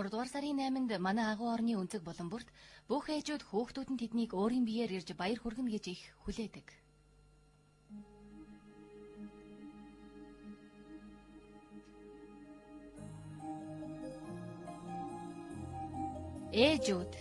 3 дугаар сарын 8-нд манай агуу орны өнцөг булан бүрт бүх ээжүүд хүүхдүүд нь тэднийг өөрийн биеэр ирж баяр хүргэнэ гэж их хүлээдэг. Ээжүүд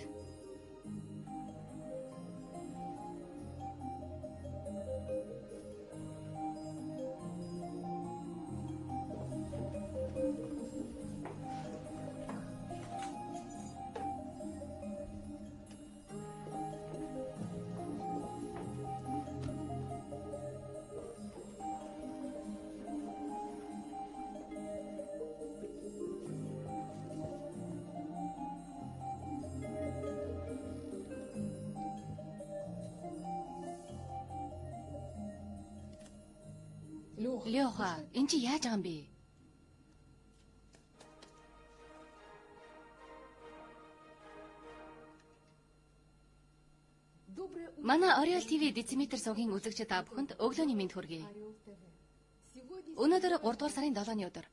Лёха, энэ чи яаж байгаа юм бэ? Манай Oriol TV дециметр сувгийн үзэгч та бүхэнд өглөөний мэнд хүргэе. Өнөөдөр 3 дугаар сарын 7-ны өдөр.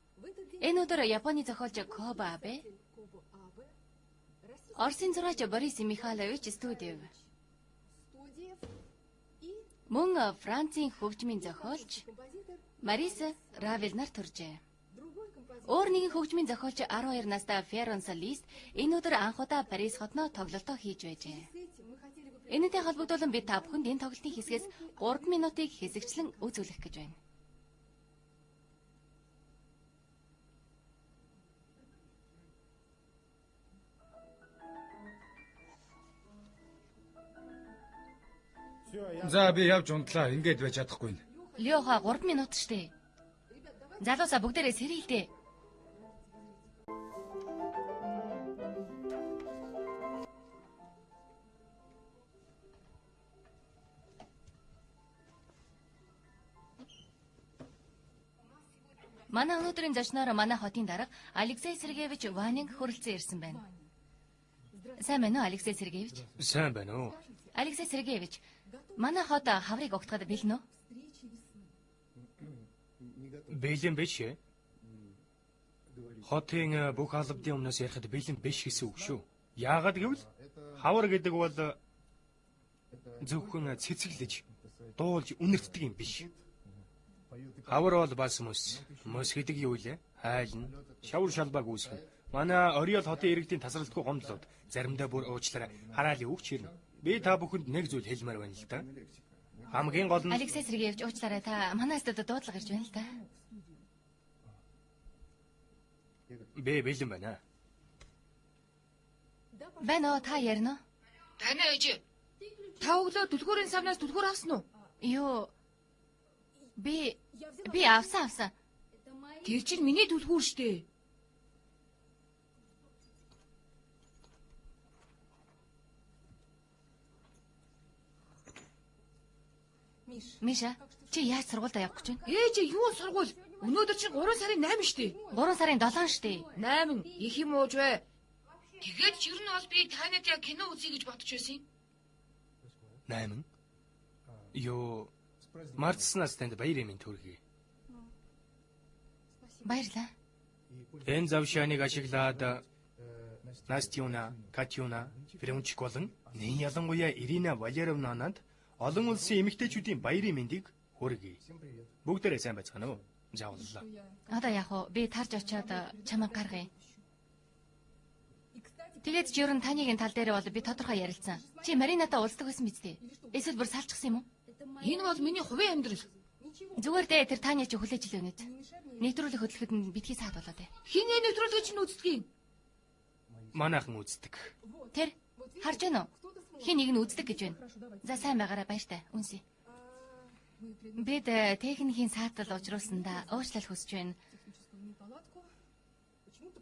Энэ өдөр Японы зохиолч Кобо Абе, Оросын зураач Борис Михайлович Студиев, мөн Францын хөгжмийн зохиолч Мариса Равель нар төржээ. Өөр нэгэн хөгжмийн зохиолч 12 настай Ферон Солист энэ өдөр анх удаа Парис хотноо тоглолтоо хийж байжээ. Энэтэй холбогдуулан бид та бүхэнд энэ тоглолтын хэсгээс 3 минутыг хэсэгчлэн үзүүлэх гэж байна. За би явж унтлаа. Ингээд байж чадахгүй. Лёха 3 минут штэ. Залуусаа бүгдээрээ сэрийдээ. Манай өнөөдрийн зочноор манай хотын дарга Алексей Сергеевич Ванин хүрэлцэн ирсэн байна. Сайн байна уу, Алексей Сергеевич? Сайн байна уу? Алексей Сергеевич, манай хот хаврыг угтахад бэлэн үү? Бэлэн биш ээ. Хотын бүх албадын өмнөөс ярихад бэлэн биш гэсэн үг шүү. Яагаад гэвэл хавар гэдэг бол зөвхөн цэцэглэж, дуулж үнэртдэг юм биш. Хавар бол бас мөс. Мөс гэдэг юу вэ? Хайлна, шавар шалбааг үүсгэнэ. Манай Ориол хотын иргэдийн тасралтгүй гомдлууд заримдаа бүр уучлаарай хараалын үг ч ирнэ. Би та бүхэнд нэг зүйл хэлмээр байна л да. Хамгийн гол нь Алексей Сергеевич, уучлаарай, та манай студид дуудлага ирж байна л да. Би бэлэн байна. Байна уу, та ярина уу? Таны ээж. Та өглөө түлхүүрийн савнаас түлхүүр авсан уу? Юу? Би авсан. Тэр чинь миний түлхүүр штэ. Миша, чи яаж сургуульдаа явах гэж байна? Ээж, юу сургууль? Өнөөдөр чинь 3 сарын 8 штэ. 3 сарын 7 штэ. 8 их юм ууж бай. Тэгээд ч ер нь бол би танад яг кино үзье гэж бодож байсан юм. 8. Юу, мартснаас танд баяр юм төргий. Баярлалаа. Энэ завшааныг ашиглаад Настюна, Катюна, Френчик болон нэн ялангуяа Ирина Валерьевнанад олон улсын эмэгтэйчүүдийн баярын мэндийг хүргэе. Бүгдээрээ сайн байцгаана уу? Заавлаа. Одоо яг уу би тарж очиод чамайг гаргая. Тэгээд ч ер нь таныгийн тал дээр бол би тодорхой ярилцсан. Чи Маринатай уулздаг байсан биз дээ? Эсвэл бүр салчихсан юм уу? Энэ бол миний хувийн амьдрал. Зүгээр дээ, тэр Таня чи хүлээж л өнөд. Нэвтрүүлэг хөтлөхөд нь битгий саад болоо дээ. Хин энэ нэвтрүүлгийг чинь үздэг юм? Манайхан үздэг. Тэр харж байна уу? Хин нэг нь үздэг гэж байна. За сайн байгаарай, баяртай. Үнсэ. Бид техникийн саатал учруулсандаа уучлал хүсэж байна.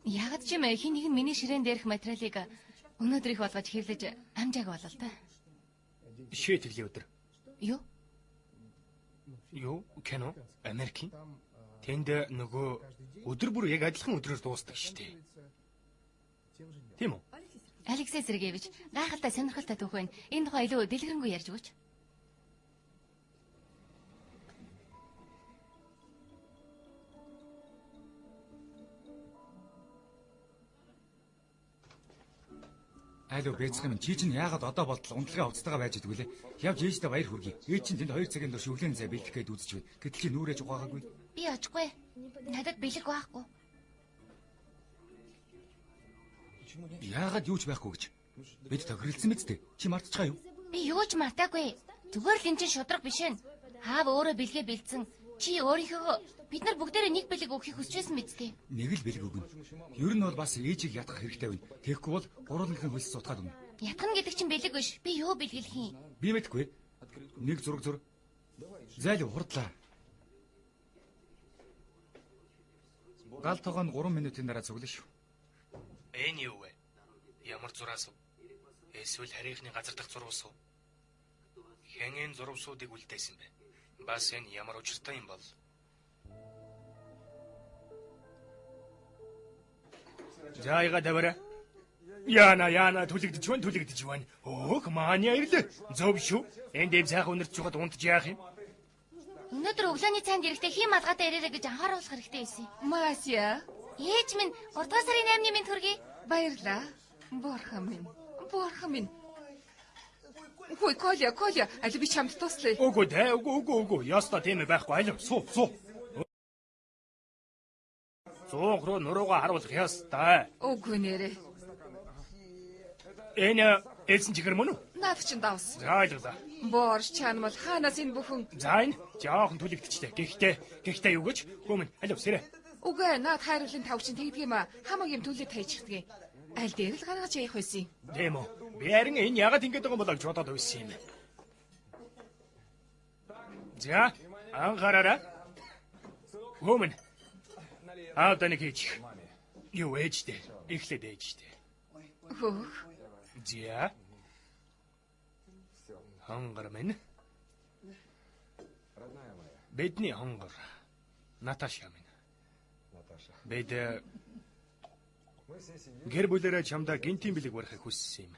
Ягд ч юм хин нэг нь миний ширээн дээрх материалыг өнөөдөр их болгож хэвлэж амжааг болол та. Шийтгэлийн өдөр. Юу? Юу? Кино? Америкийн? Тэнд нөгөө өдөр бүр яг адилхан өдрөөр дуустдаг шүү дээ. Тийм үү? Алексей Сергеевич, гайхалтай сонирхолтой түүх байна. Энэ тухай илүү дэлгэрэнгүй ярьж өгөөч. Алуу бэцэх юм чи чинь яагаад одоо болтол унтлагын хувцастайгаа байж идэггүй лээ. Явж ээжтэй баяр хүргэе. Ээж чинь тэнд 2 цагийн турш өглөөний цай бэлдэх гээд үзэж байна. Гэтэл чи нүрээж угаагаагүй. Би очихгүй. Надад бэлэг байхгүй. Яагаад юу ч байхгүй гэж? Бид тохиролцсон мэт дээ. Чи мартчихаа юу? Би юу ч мартаагүй. Зүгээр л эн чинь шудраг биш ээ. Хаав өөрөө бэлгээ бэлдсэн. Чи өөрийнхөө бид нар бүгдээрээ нэг бэлэг өгөхийг хүсэж байсан мэт дээ. Нэг л бэлэг өгнө. Ер нь бол бас ээжийг ятгах хэрэгтэй байна. Тэгэхгүй бол гурвангийн хөлс сутгаад өгнө. Ятгах гэдэг чинь бэлэг биш. Би юу бэлгэлэх юм? Би мэдэхгүй. Нэг зураг зур. Зайл хурдлаа. Гал тогоо нь 3 минутын дараа цуглана шүү. Энэ юу вэ? Ямар зураас вэ? Эсвэл харийнхны газар дахь зурвас уу? Хэн энэ зурвасуудыг үлдээсэн бэ? Бас энэ ямар учиртай юм бол? За яга тавиарай. Яна түлэгдэж байна, Өөх маня ирлээ. Зөв шүү. Энд дэм сайхан үнэрч жухад унтж яах юм? Өнөөдөр өглөөний цайнд ирэхдээ хим малгайтай ирээрэй гэж анхааруулах хэрэгтэй байсан юм. Мася. Ээж минь 3 дугаар сарын 8-ны мэнд хүргэе. Баярлаа. Борхон минь. Хөөе, Коля, аль би чамд туслая. Үгүй дээ, үгүй. Ястаа тийм байхгүй. Аль суу. Зуух руу нуруугаа харуулах ёстой. Үгүй нэрээ. Энэ элсэн чихэр мөн үү? Наад чинь давс. За ойлголоо. Борш чанмал хаанаас энэ бүхэн? За энэ жоохон түлэгдчихлээ. Гэхдээ юу гэж? Хүмүүн алив сэрэ. Үгүй наад хайруулын тав чинь тэгдэг юм аа. Хамаг юм түлээ тайчихдаг. Аль дээр л гаргаж яах байсан юм. Тийм үү. Би харин энэ ягаад ингэж байгаа юм болоо гэж бодоод байсан юм. За анхаараарай. Хүмүүн. Аавда нэг хийчих. Юу ээжтэй? Эхлээд ээжтэй. Хөөх. За. Хонгор минь. Бидний хонгор. Наташа минь. Бид гэр бүлээрээ чамдаа гинтийн бэлэг барихыг хүссэн юм.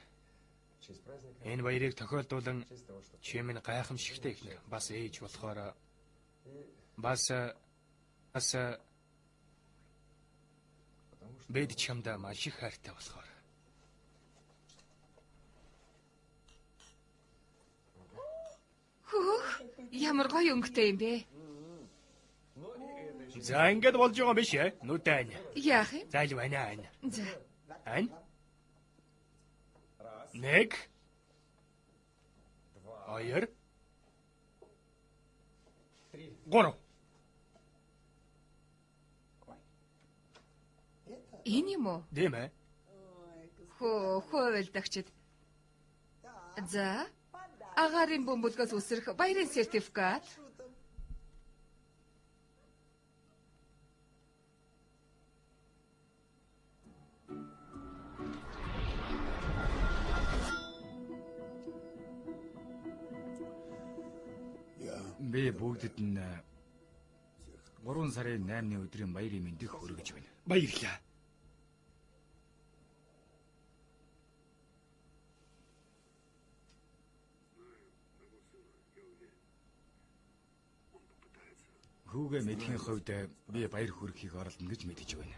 Энэ баярыг тохиолдуулан чи минь гайхамшигтай эхнэр бас ээж болохоор бас бид чамдаа маш их хайртай болохоор. Хөөх, ямар гоё өнгөтэй юм бэ? За ингээд болж байгаа биш ээ. Нүдэ ань. Яах юм? За л байна ань. За. Ань. 1 2 3. Энэ юм уу? Тийм ээ. Хөө, За, агаарын бөмбөлгөөс үсрэх баярын сертификат. Би бүгдэд нь 3 сарын 8-ны өдрийн баярын мэндийг хүргэж байна. Баярлалаа. Хүүгээ мэдхийн хувьд би баяр хүргэхийг оролдоно гэж мэдэж байна.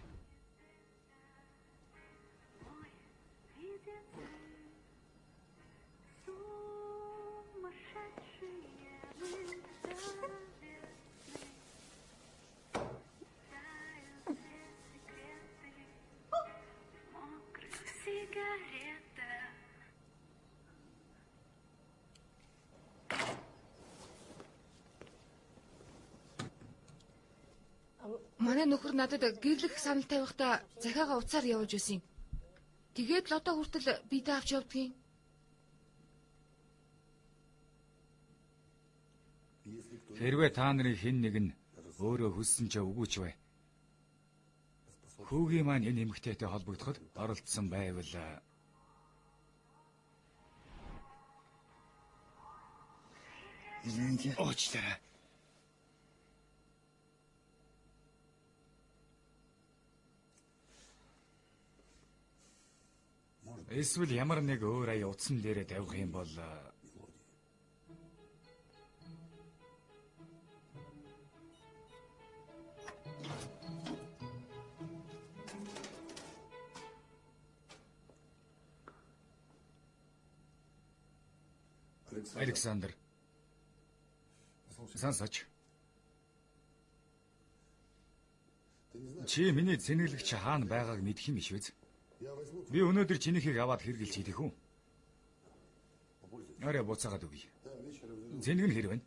Манай нөхөр надад гэрлэх санал тавихтаа захиагаа уцаар явуулж байсан юм. Тэгээд л одоо хүртэл бидээ авч явдгийн. Хэрвээ та нарын хэн нэг нь өөрөө хүссэн ч үгүй ч бай. Хүүгийн маань энэ эмэгтэйтэй холбогдоход оролцсон байвал уучлаарай. Эсвэл ямар нэг өөр ая утсан дээрээ тавих юм бол Александр. Сонсооч. Чи миний цэнэглэгч хаана байгааг мэдэх юм биш үү? Би өнөөдөр чинийхийг аваад хэрглэж идэх үү? Арай буцаагаад өгье. Цэнэг нь хэр байна?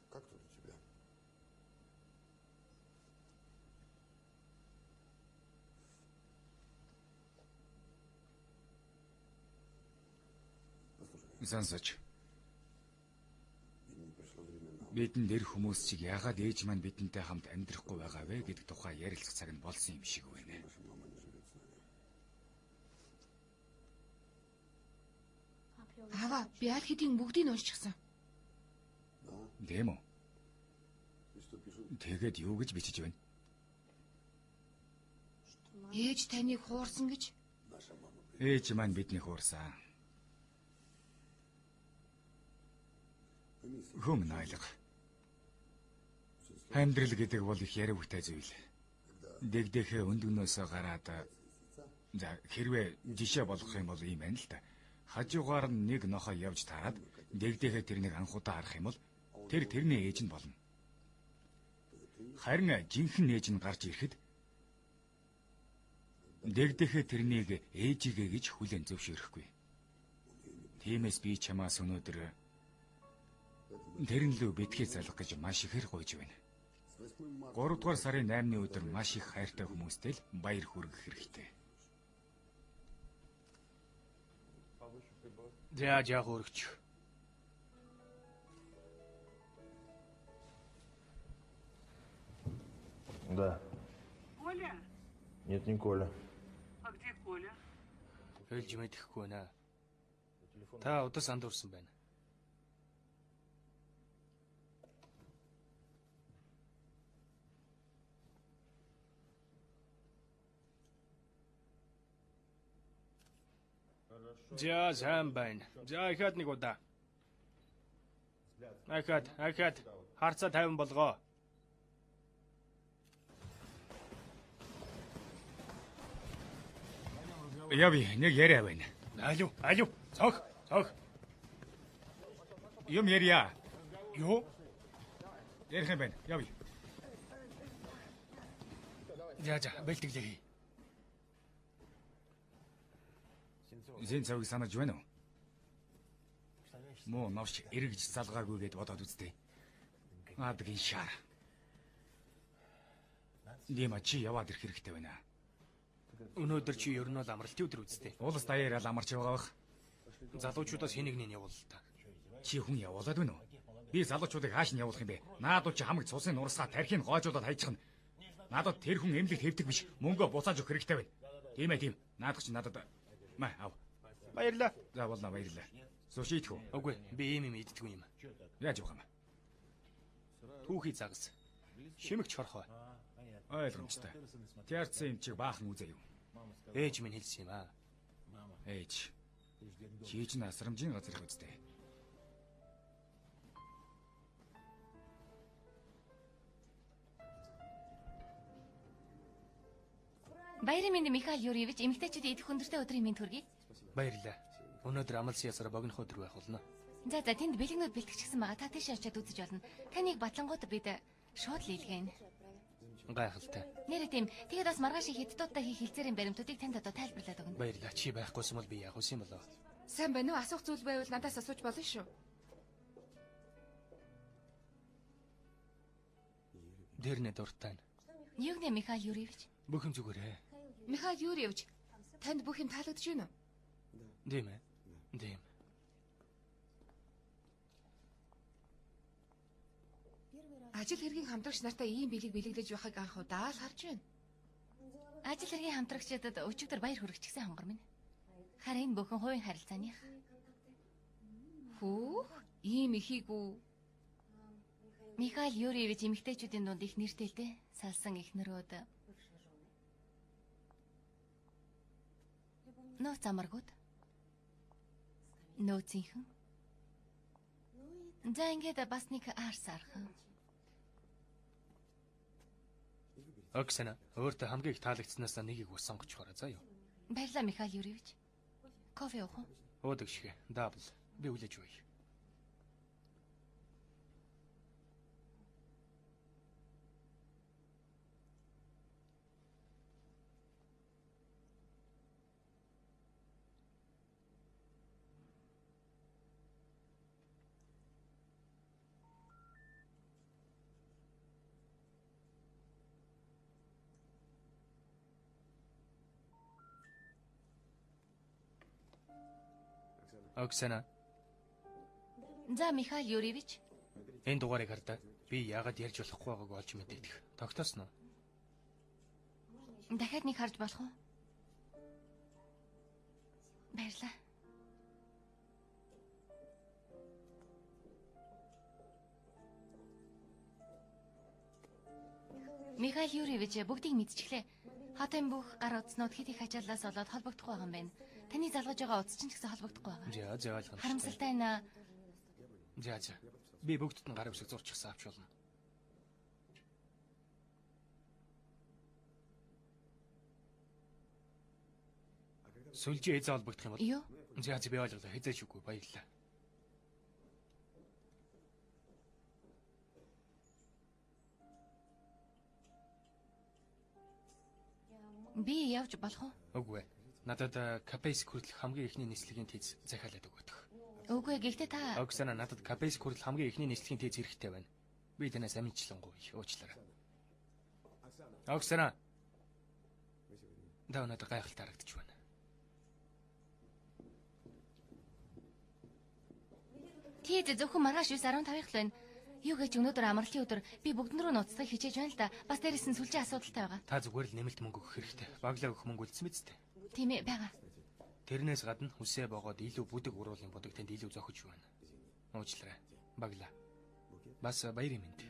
Сонсооч. Бидэнд эр хүмүүс чиг яагаад ээж маань бидэнтэй хамт амьдрахгүй байгаа вэ гэдэг тухай ярилцах цаг нь болсон юм шиг байна. Аава, би аль хэдийн бүгдийг нь уншчихсан. Тийм үү? Тэгээд юу гэж бичиж байна? Ээж таныг хуурсан гэж? Ээж маань биднийг хуурсан. Хүм нойлго. Амьдрал гэдэг бол их яриагтай зүйл. Дэгдэхээ өндөгнөөсөө гараад за хэрвээ жишээ болгох юм бол ийм байна л да. Хажуугаар нь нэг нохой явж таарад дэгдэхээ тэрнийг анхудаа харах юм бол тэр тэрний ээж нь болно. Харин жинхэнэ ээж нь гарч ирэхэд дэгдэхээ тэрнийг ээжигээ гэж хүлээн зөвшөөрөхгүй. Тиймээс би чамаас өнөөдөр тэрэн лөө битгий залах гэж маш ихээр гуйж байна. 3 дугаар сарын 8-ны өдөр маш их хайртай хүмүүстэй л баяр хүргэх хэрэгтэй. За жаах өргөч. Да. Коля? Нет, не Коля. А где Коля? Хэлж мэдэхгүй байна. Та удас андуурсан байна. За сайн байна. За ахаад нэг удаа. Ахаад, ахаад харцаа 50 болгоо. Яви, нэг яриа байна. Алив, алив. Цог, цог. Юм ярья. Юу? Ярих юм байна. Яви. За за, бэлтгэлээ хий. Зэн цавыг санаж байна уу? Муу новш эргэж залгаагүй гэд бодоод үзтээ. Аадгийн шар. Дима чи яваад ирэх хэрэгтэй байна. Өнөөдөр чи ер нь бол амралтын өдөр үсттэй. Улс даяараа л амарч байгаа бах. Залуучуудаас хэн нэгнийг явуул та. Чи хүн явуулаад байна уу? Би залуучуудыг хааш нь явуулах юм бэ? Наадууд чи хамаг цусын нурсгаа тархийг гоожуулаад хайчихна. Надад тэр хүн эмнэлэгт хэвдэг биш. Мөнгөө буцааж өгөх хэрэгтэй байна. Тийм ээ тийм. Наадах чи надад маа ав. Баярлаа. За болно баярлаа. Суши идэх үү? Үгүй, би ийм юм иддэггүй юм. Яаж явах юм? Түүхий загас. Шимэгч хорхой. Ойлгомжтой. Тэрцэн юм чиг баахан үзээ юу? Ээж минь хэлсэн юм аа. Ээж. Чи чинь асрамжийн газар их үстэй. Баярын мэнд Михаил Юрьевич, эмэгтэйчүүдийн идэх хүндэртэй өдрийн мэнд хүргэе. Баярлалаа. Өнөөдөр амлсан ясаараа богинох өдөр байх болно. За за, тэнд бэлгнүүд бэлтгэжсэн байгаа. Та тийш очиад үзэж болно. Таныг батлангууд бид шууд л илгээнэ. Гайхалтай. Нэрээ тийм. Тэгээд бас маргааш хятадуудтай хийх хилцээрийн баримтуудыг танд одоо тайлбарлаад өгнө. Баярлалаа. Чи байхгүйсэн бол би яах вэ юм болоо? Сайн байна уу? Асуух зүйл байвал надаас асууж болно шүү. Дэрнэ дуртай. Юу гэнэ Михаил Юрьевич? Бүх юм зүгээрээ. Михаил Юрьевич, танд бүх юм таалагдж байна уу? Тийм ээ. Тийм. Ажил хэргийн хамтрагч нартай ийм бэлэг бэлэглэж байхыг анх удаа л харж байна. Ажил хэргийн хамтрагчдад өчигдөр баяр хүргэчихсэн хонгор минь. Харин энэ бүхэн хувийн харилцааных. Хүүх, ийм ихийг үү? Михаил Юрьевич эмэгтэйчүүдийн дунд их нэртэй л дээ. Салсан эхнэрүүд. Нууц амаргууд. Нөөцийнхэн. За ингээд бас нэг аар сархан. Оксана, өөртөө хамгийн их таалагдсанаас нэгийг ус сонгочихороо заа юу. Баярлалаа Михаил Юрьевич. Кофе уух уу? Уудаг шигэ. Дабл. Би хүлээж өгье. Оксана. За Михаил Юрьевич. Энэ дугаарыг хардаа. Би яагаад ярьж болохгүй байгааг олж мэдээдэх. Тогтоосон уу? Дахиад нэг харж болох уу? Баярлалаа. Михаил Юрьевич бүгдийг мэдчихлээ. Хотын бүх гар утаснууд хэд их ачааллаас болоод холбогдохгүй байгаа юм байна. Таны залгаж байгаа утас чинь ч гэсэн холбогдохгүй байгаа. За, за ойлгомжтой. Харамсалтай нь За, за. Би бүгдд нь гар үсэг зурчихсан авч болно. Сүлжээ эзэн холбогдох юм бол. Юу? За, за би ойлголоо. Хизээч үгүй. Баярлалаа. Би явж болох уу? Үгүй ээ. Надад Капейск хүртэлх хамгийн эхний нислэгийн тийз захиалаад өгөөдөх. Үгүй ээ, гэхдээ та Оксана надад Капейск хүртэл хамгийн эхний нислэгийн тийз хэрэгтэй байна. Би танаас амжилтлангуй уучлаарай. Оксана. Та өнөөдөр гайхалтай харагдаж байна. Тийз зөвхөн маргааш 9:15-ыг л байна. Юу гэж өнөөдөр амралтын өдөр би бүгдэн рүү нууцлахыг хичээж байна л да. Бас дээрэс нь сүлжээ асуудалтай байгаа. Та зүгээр л нэмэлт мөнгө өгөх хэрэгтэй. Баглаа өгөх мөнгө үлдсэн биз дээ. Тийм ээ, байгаа. Тэрнээс гадна хүсээ богоод илүү бүдэг уруулын будаг танд илүү зохиж байна. Уучлаарай. Баглаа. Бас баярын мэнд.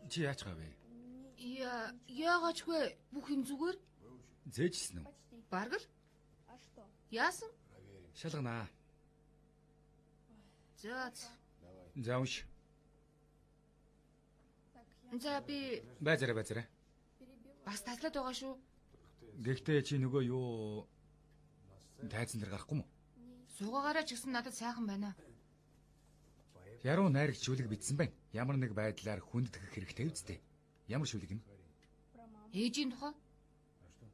Чи яач гав вэ? Яа, яагаачгүй бүх юм зүгээр. Зээжсэн үү? Бараг л. Яасан? Шалганаа. За. За унш. За би Байзараа байзараа. бас таслаад байгаа шүү. Гэхдээ чи нөгөө юу тайзан дээр гарахгүй мó? Суугаагаараа ч гэсэн надад сайхан байна. Яруу найрагч шүлэг бичсэн байна. Ямар нэг байдлаар хүндэтгэх хэрэгтэй үсттэй. Ямар шүлэг юм? Ээжийн тухай.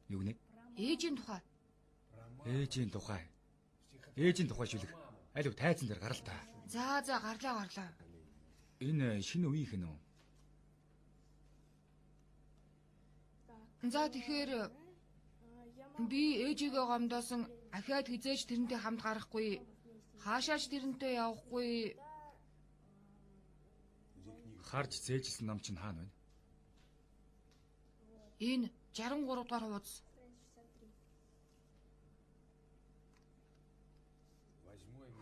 Юу гэнэ? Ээжийн тухай. Ээжийн тухай. Ээжийн тухай шүлэг. Алив тайзан дээр гарал та. За за гарлаа гарлаа. Энэ шинэ үеийнх нь үү? За тэгэхээр би ээжигээ гомдоосон ахиад хизээж тэрнтэй хамт гарахгүй. Хаашаач тэрнтэй явахгүй. Харж зээжилсэн ном чинь хаана байна? Энэ 63 дугаар хуудас.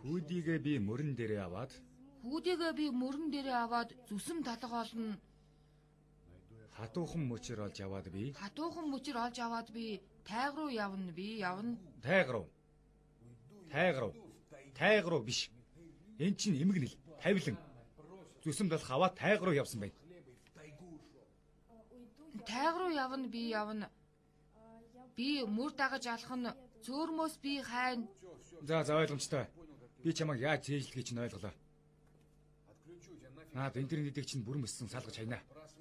Хүүдийгээ би мөрөн дээрээ аваад Хүүдийгээ би мөрөн дээрээ аваад зүсэм талга олно. хатуухан мөчөр олж аваад би Хатуухан мөчөр олж аваад би тайг руу явна би явна. тайг руу. Тайг руу. Тайг руу биш. Эн чинь эмгэнэл, тавилан. Зүсэм талх аваад тайг руу явсан байна. Тайг руу явна би явна. Би мөр дагаж алах нь зөөрмөөс би хайна. За за ойлгомжтой. Би чамайг яаж зээжлэхийг чинь ойлголоо. Наад интернетийг чинь бүрэн өссөн салгаж хайна.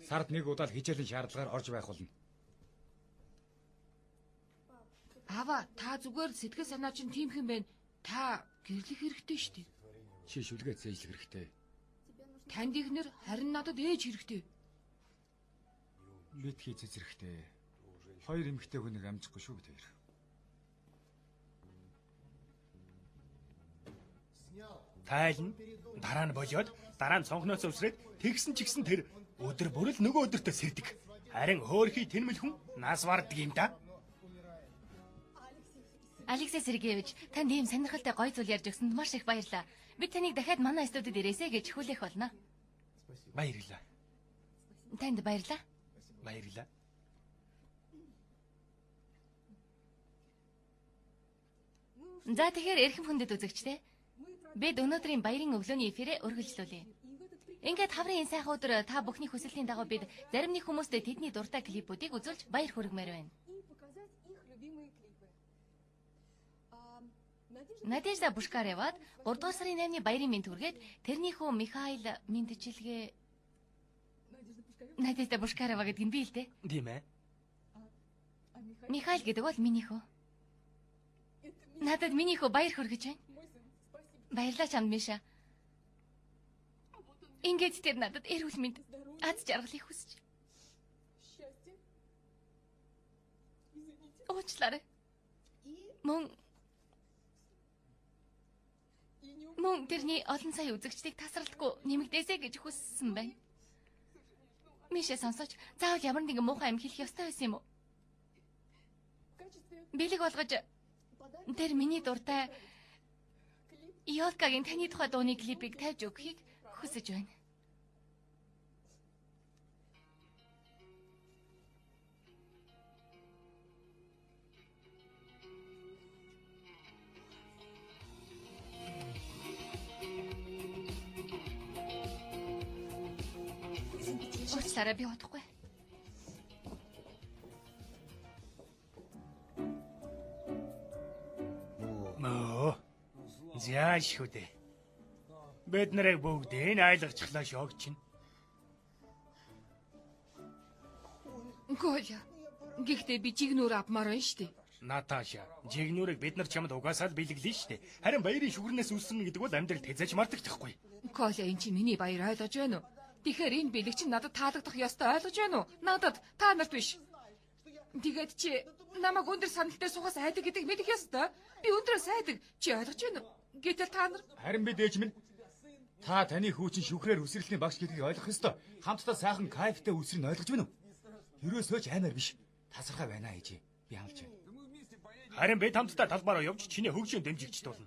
Сард нэг удаа л хичээлийн шаардлагаар орж байх болно. Аава та зүгээр сэтгэл санаа чинь тийм хэм байна. Та гэрлэх хэрэгтэй шүү дээ. Чи шүлгээ зээжлэх хэрэгтэй. Танд ихнэр харин надад ээж хэрэгтэй. Битгий цэцэрэхтэй. Хоёр эмэгтэй хүнийг амжихгүй шүү бид хоёр. Тайлна. Дараа нь болиод, дараа нь цонхноос өвсрээд тэгсэн ч гэсэн тэр өдөр бүр л нөгөө өдөртөө сэрдэг. Харин хөөхий тэнмэл хүн нас бардаг юм да. Алексей Сергеевич, танд ийм сонирхолтой гоё зүйл ярьж өгсөнд маш их баярлалаа. Би таныг дахиад манай студид ирээсэй гэж хүлээх болно. Баярлалаа. Танд баярлалаа. Баярлалаа. За тэгэхээр эрхэм хүндэт үзэгчдээ. Бид өнөөдрийн баярын өглөөний эфирээ үргэлжлүүлье. Ингээд хаврын энэ сайхан өдөр та бүхний хүсэлтийн дагуу бид зарим нэг хүмүүст тэдний дуртай клипүүдийг үзүүлж баяр хүргэмээр байна. Надежда Бушкаревад 3 дугаар сарын 8-ны баярын мэнд хүргээд тэрний хүү Михаил мэндчилгээ Надежда Бушкарева гэдэг нь би л дээ. Тийм ээ. Михаил гэдэг бол миний хүү. Надад миний хүү баяр хүргэж байна. Баярлалаа чамд Миша. Ингээд тэр надад эрүүл мэнд, аз жаргалыг хүсэж. Уучлаарай. Мөн тэрний олон сая үзэгчдийг тасралтгүй нэмэгдээсэй гэж хүссэн байна. Миша сонсооч, заавал ямар нэгэн муухай юм хэлэх ёстой байсан юм уу? Бэлэг болгож тэр миний дуртай Ёлкагийн таны тухай дууны клипийг тавьж өгөхийг хүсэж байна. Уучлаарай, би удахгүй. Мөө. Зяаш шүү дээ. Бид нарыг бүгдийг айлгачихлаа шог чинь. Коля. Гэхдээ би жигнүүр авмаар байна шүү дээ. Наташа, жигнүүрийг бид нар чамд угаасаа л бэлэглэн шүү дээ. Харин баярын шүгэрнээс үүссэн гэдэг бол амьдралд хэзээ ч мартагдахгүй. Коля, энэ чинь миний баяр, ойлгож байна уу? Тэгэхээр энэ бэлэг чинь надад таалагдах ёстой, ойлгож байна уу? Надад, та нарт биш. Тэгээд чи намайг өндөр санал дээр суухаас айдаг гэдгийг мэдэх ёстой. Би өндрөөс айдаг. Чи ойлгож байна уу? Гэтэл та нар Харин бид ээж минь та таны хүү чинь шүхрээр үсрэлийн багш гэдгийг ойлгох ёстой. Хамтдаа сайхан кайфтай үсрэн ойлгож байна уу? Ерөөсөө ч аймаар биш. Тасархай байна ээжээ. Би хамлж байна. Харин бид хамтдаа талбараа явж чиний хөгжин дэмжигч тулна.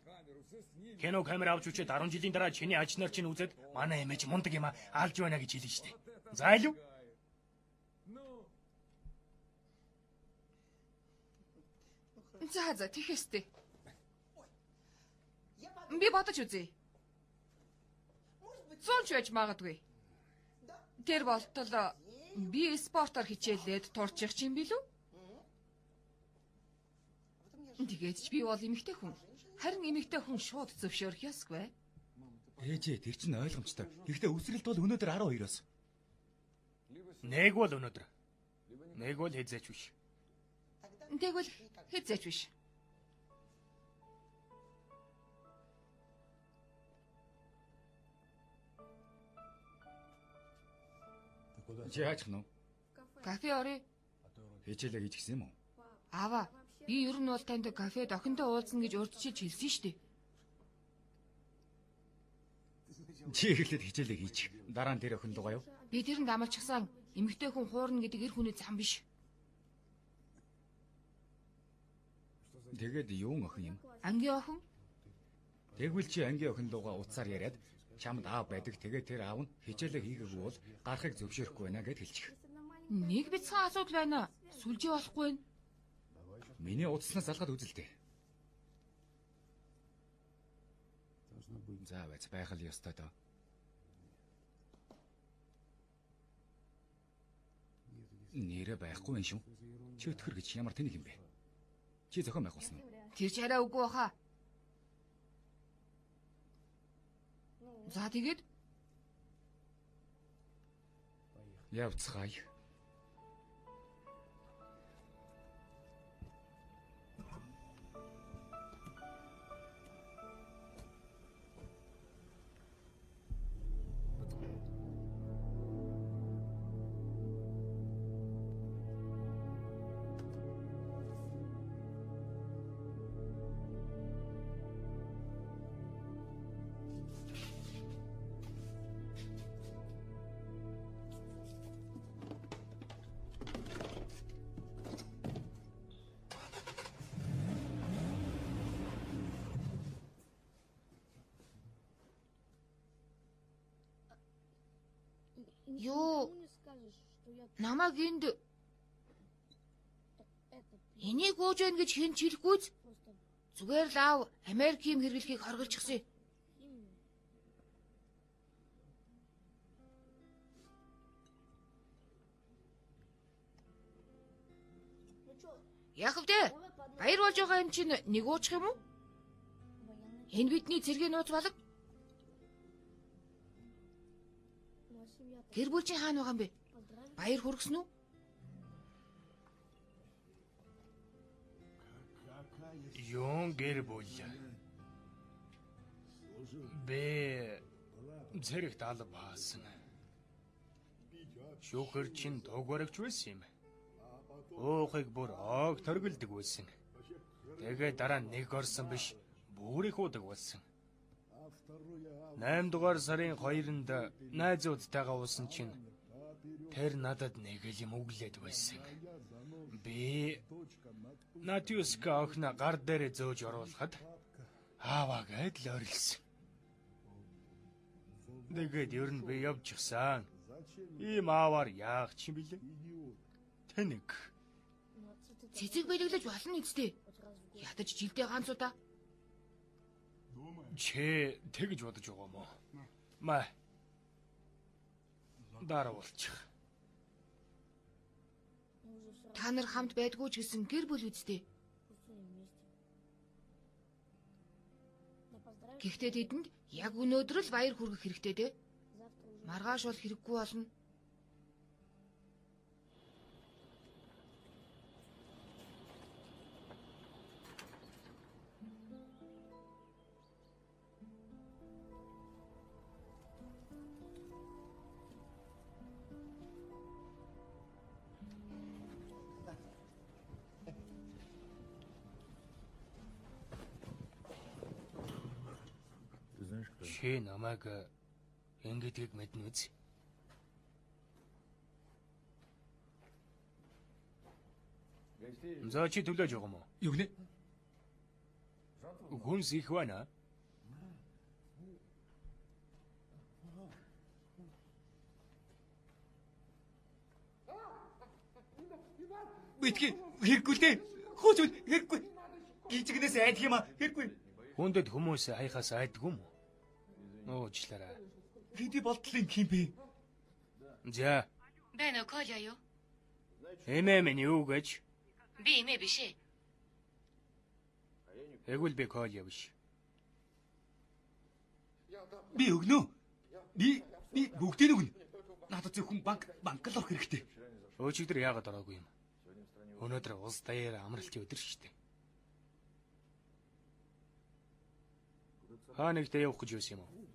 Кино камер авч үчээд 10 жилийн дараа чиний аж нар чинь үзээд манай эмээж мундаг юм а алж байна гэж хэлнэ штэ. За илүү. За тэхээстэй. Би бодож үзье. Зүүн ч байж магадгүй. Тэр болтол би спортоор хичээллээд турчих юм билүү? Тэгээд ч би бол эмэгтэй хүн. Харин эмэгтэй хүн шууд зөвшөөрөх ёсгүй. Ээжээ, тэр чинь ойлгомжтой. Гэхдээ үсрэлт бол өнөөдөр 12-оос. Нэг бол өнөөдөр. Нэг бол хэзээ ч биш. Тэгвэл хэзээ ч биш. Чи яачих нь вэ? Кафе оръё. Хичээлээ хийж гисэн юм уу? Аава, би ер нь бол танд кафед охинтой уулзна гэж урьдчилж хэлсэн шүү дээ. Чи эхлээд хичээлээ хийчих. Дараа нь тэр охин руугаа яв. Би тэрэнд амлчихсан эмэгтэй хүн хуурна гэдэг эр хүний зам биш. Тэгээд юун охин юм? Ангийн охин? Тэгвэл чи ангийн охин руугаа утсаар яриад чамд аав байдаг. Тэгээд тэр аав нь хичээлээ хийгээгүй бол гарахыг зөвшөөрөхгүй байна гэд хэлчих. Нэг бяцхан асуудал байна. Сүлжээ болохгүй байна. Миний утаснаас залгаад үзэлтэй. За байц байх л ёстой доо. Нэрэ байхгүй юм шүү. Чи өтгөр гэж ямар тэнэг юм бэ? Чи зохион байгуулсан уу? Тэр ч арай үгүй баха. За тэгээд явцгаая. Юу? Намайг энд энийг гоож байна гэж хэн ч хэлэхгүй ч зүгээр л аав Америк юм хэрэглэхийг хоригдчихсан. Яах вэ? Баяр болж байгаа юм чинь нэг уучих юм уу? Энэ бидний цэргийн нууц балаг. Гэр бүл чинь хаана байгаа юм бэ? Баяр хүргэсэн үү? Юун гэр бүл. Би зэрэгт алба хаасан. Шүүхэр чинь дуг баригч байсан юм. Уухыг бүр оог торгилдог байсан. Тэгээ дараа нэг орсон биш, бүр их удаг болсон. 8 дугаар сарын 2-нд найзуудтайгаа уусан чинь тэр надад нэг л юм өглөөд байсан. Би Натюска охин гар дээрээ зөөж оруулахад ааваа гэд л орилсон. Тэгээд ер нь би явчихсан. Ийм ааваар яах ч юм бэлээ. Тэнэг. Цэцэг бэлэглэж болно үсттэй. Ядаж жилдээ ганц удаа. Чи тэгж бодож байгаа мó? Маа. Дараа болчих. Та нар хамт байдгүй ч гэсэн гэр бүл үсттэй. Гэхдээ тэдэнд яг өнөөдөр л баяр хүргэх хэрэгтэй дээ. Маргааш бол хэрэггүй болно. Чи намайг ингэдгийг мэднэ үз. За чи төлөөж байгаа юм уу? Юу гинэ? Хүнс их байна. Битгий хэрэггүй л дээ. Хөөч хэрэггүй. Гинжигнээс айдах юм а хэрэггүй. Хүндэд хүмүүс хаяхаас айдгүй юм уу? Уучлаарай. Хэдий болтол юм юм бэ? За. Байна уу, Коля юу? Эмээ минь юу гэж? Би эмээ биш ээ. Тэгвэл би Коля биш. Би өгнө. Би бүгдийг өгнө. Надад зөвхөн банк л орох хэрэгтэй. Өчигдөр яагаад ороогүй юм? Өнөөдөр улс даяар амралтын өдөр шүү дээ. Хаа нэгтээ явах гэж байсан юм уу?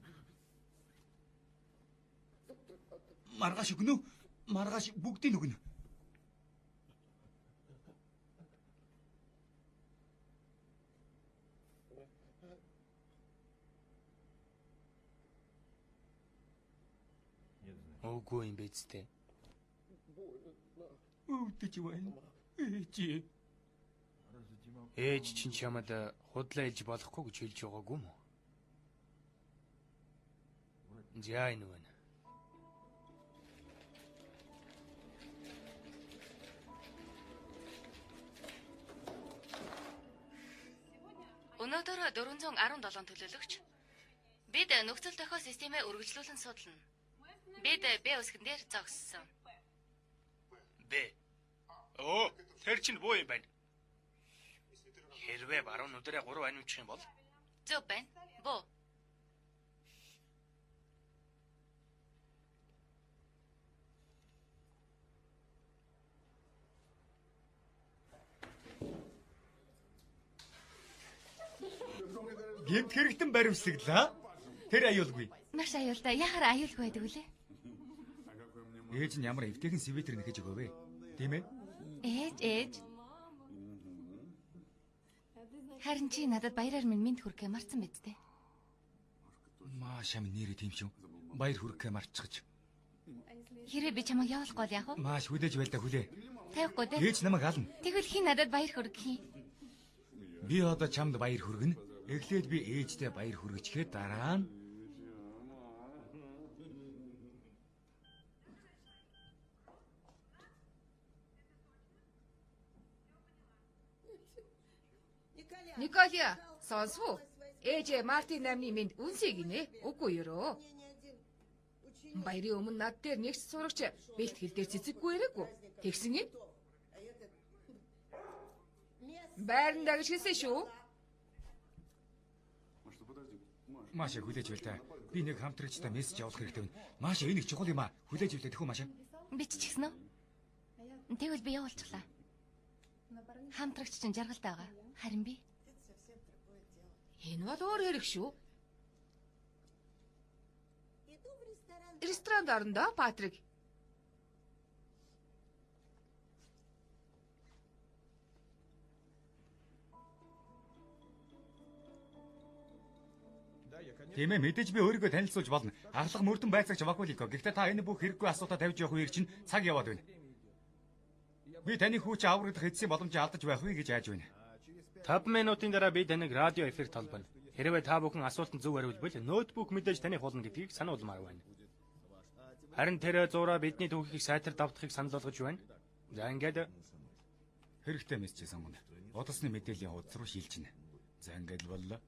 Маргааш өгнө. Маргааш бүгдийг өгнө. Үгүй юм биз дээ. Өвдөж байна. Ээж. Ээж чинь чамд худлаа хэлж болохгүй гэж хэлж байгаагүй юм уу? За энэ байна. Өнөөдөр 417 төлөөлөгч. Бид нөхцөл дохио системээ үргэлжлүүлэн судална. Бид Б үсгэн дээр зогссон. Б. Оо, тэр чинь буу юм байна. Хэрвээ баруун нүдэрээ 3 аниучих юм бол зөв байна. Буу. Гэмт хэрэгтэн баримтлаглаа. Тэр аюулгүй. Маш аюултай. Яхаар аюулгүй байдаг үлээ? Ээж нь ямар эвтэйхэн свитер нэхэж өгөөв вэ? Тийм ээ? Ээж. Харин чи надад баяраар минь мэд хүрхээ марцсан биз дээ. Мааш амин нэрээ тийм шүү. Баяр хүрхээ марцчихж. Хэрвээ би чамайг явуулахгүй бол яах вэ? Мааш хүлээж байл та хүлээ. Тавихгүй дээ. Ээж намайг ална. Тэгвэл хин надад баяр хүргэх юм? Би одоо чамд баяр хүргэнэ. Эхлээд би ээжтэй баяр хүргэчихээ дараа нь Николя, сонсов уу? Ээжээ Мартин намны минь үнсийг гинэ. Үгүй өрөө. Баярын өмнө над дээр нэг ч сурагч бэлтгэл дээр цэцэггүй ирээгүй. Тэгсэн юм. Байранда гэж хэлсэн шүү. Маша хүлээж байл та. Би нэг хамтрагчтай мессеж явуулах хэрэгтэй байна. Маша энэ их чухал юм аа. Хүлээж байлаа тэхүү Маша. Биччихсэн үү? Тэгвэл би явуулчихлаа. Хамтрагч чинь жаргалтай байгаа. Харин би Энэ бол өөр хэрэг шүү. Ресторанд орно доо, Патрик. Тийм ээ, мэдээж би өөрийгөө танилцуулж болно. Ахлах мөрдөн байцаагч Вакулико. Гэхдээ та энэ бүх хэрэггүй асуултаа тавьж явах үеэр чинь цаг яваад байна. Би таны хүү чи аврагдах эцсийн боломжийг алдаж байх вэ гэж айж байна. 5 минутын дараа би таныг радио эфирт холбоно. Хэрвээ та бүхэн асуултанд зөв хариулбал ноутбук мэдээж таных болно гэдгийг сануулмаар байна. Харин тэр зураа бидний түүхийг сайтар давтахыг санал болгож байна. За ингээд Хэрэгтэй мессеж сонгоно. Удасны мэдээллийн хуудас руу шилжинэ. За ингээд л боллоо.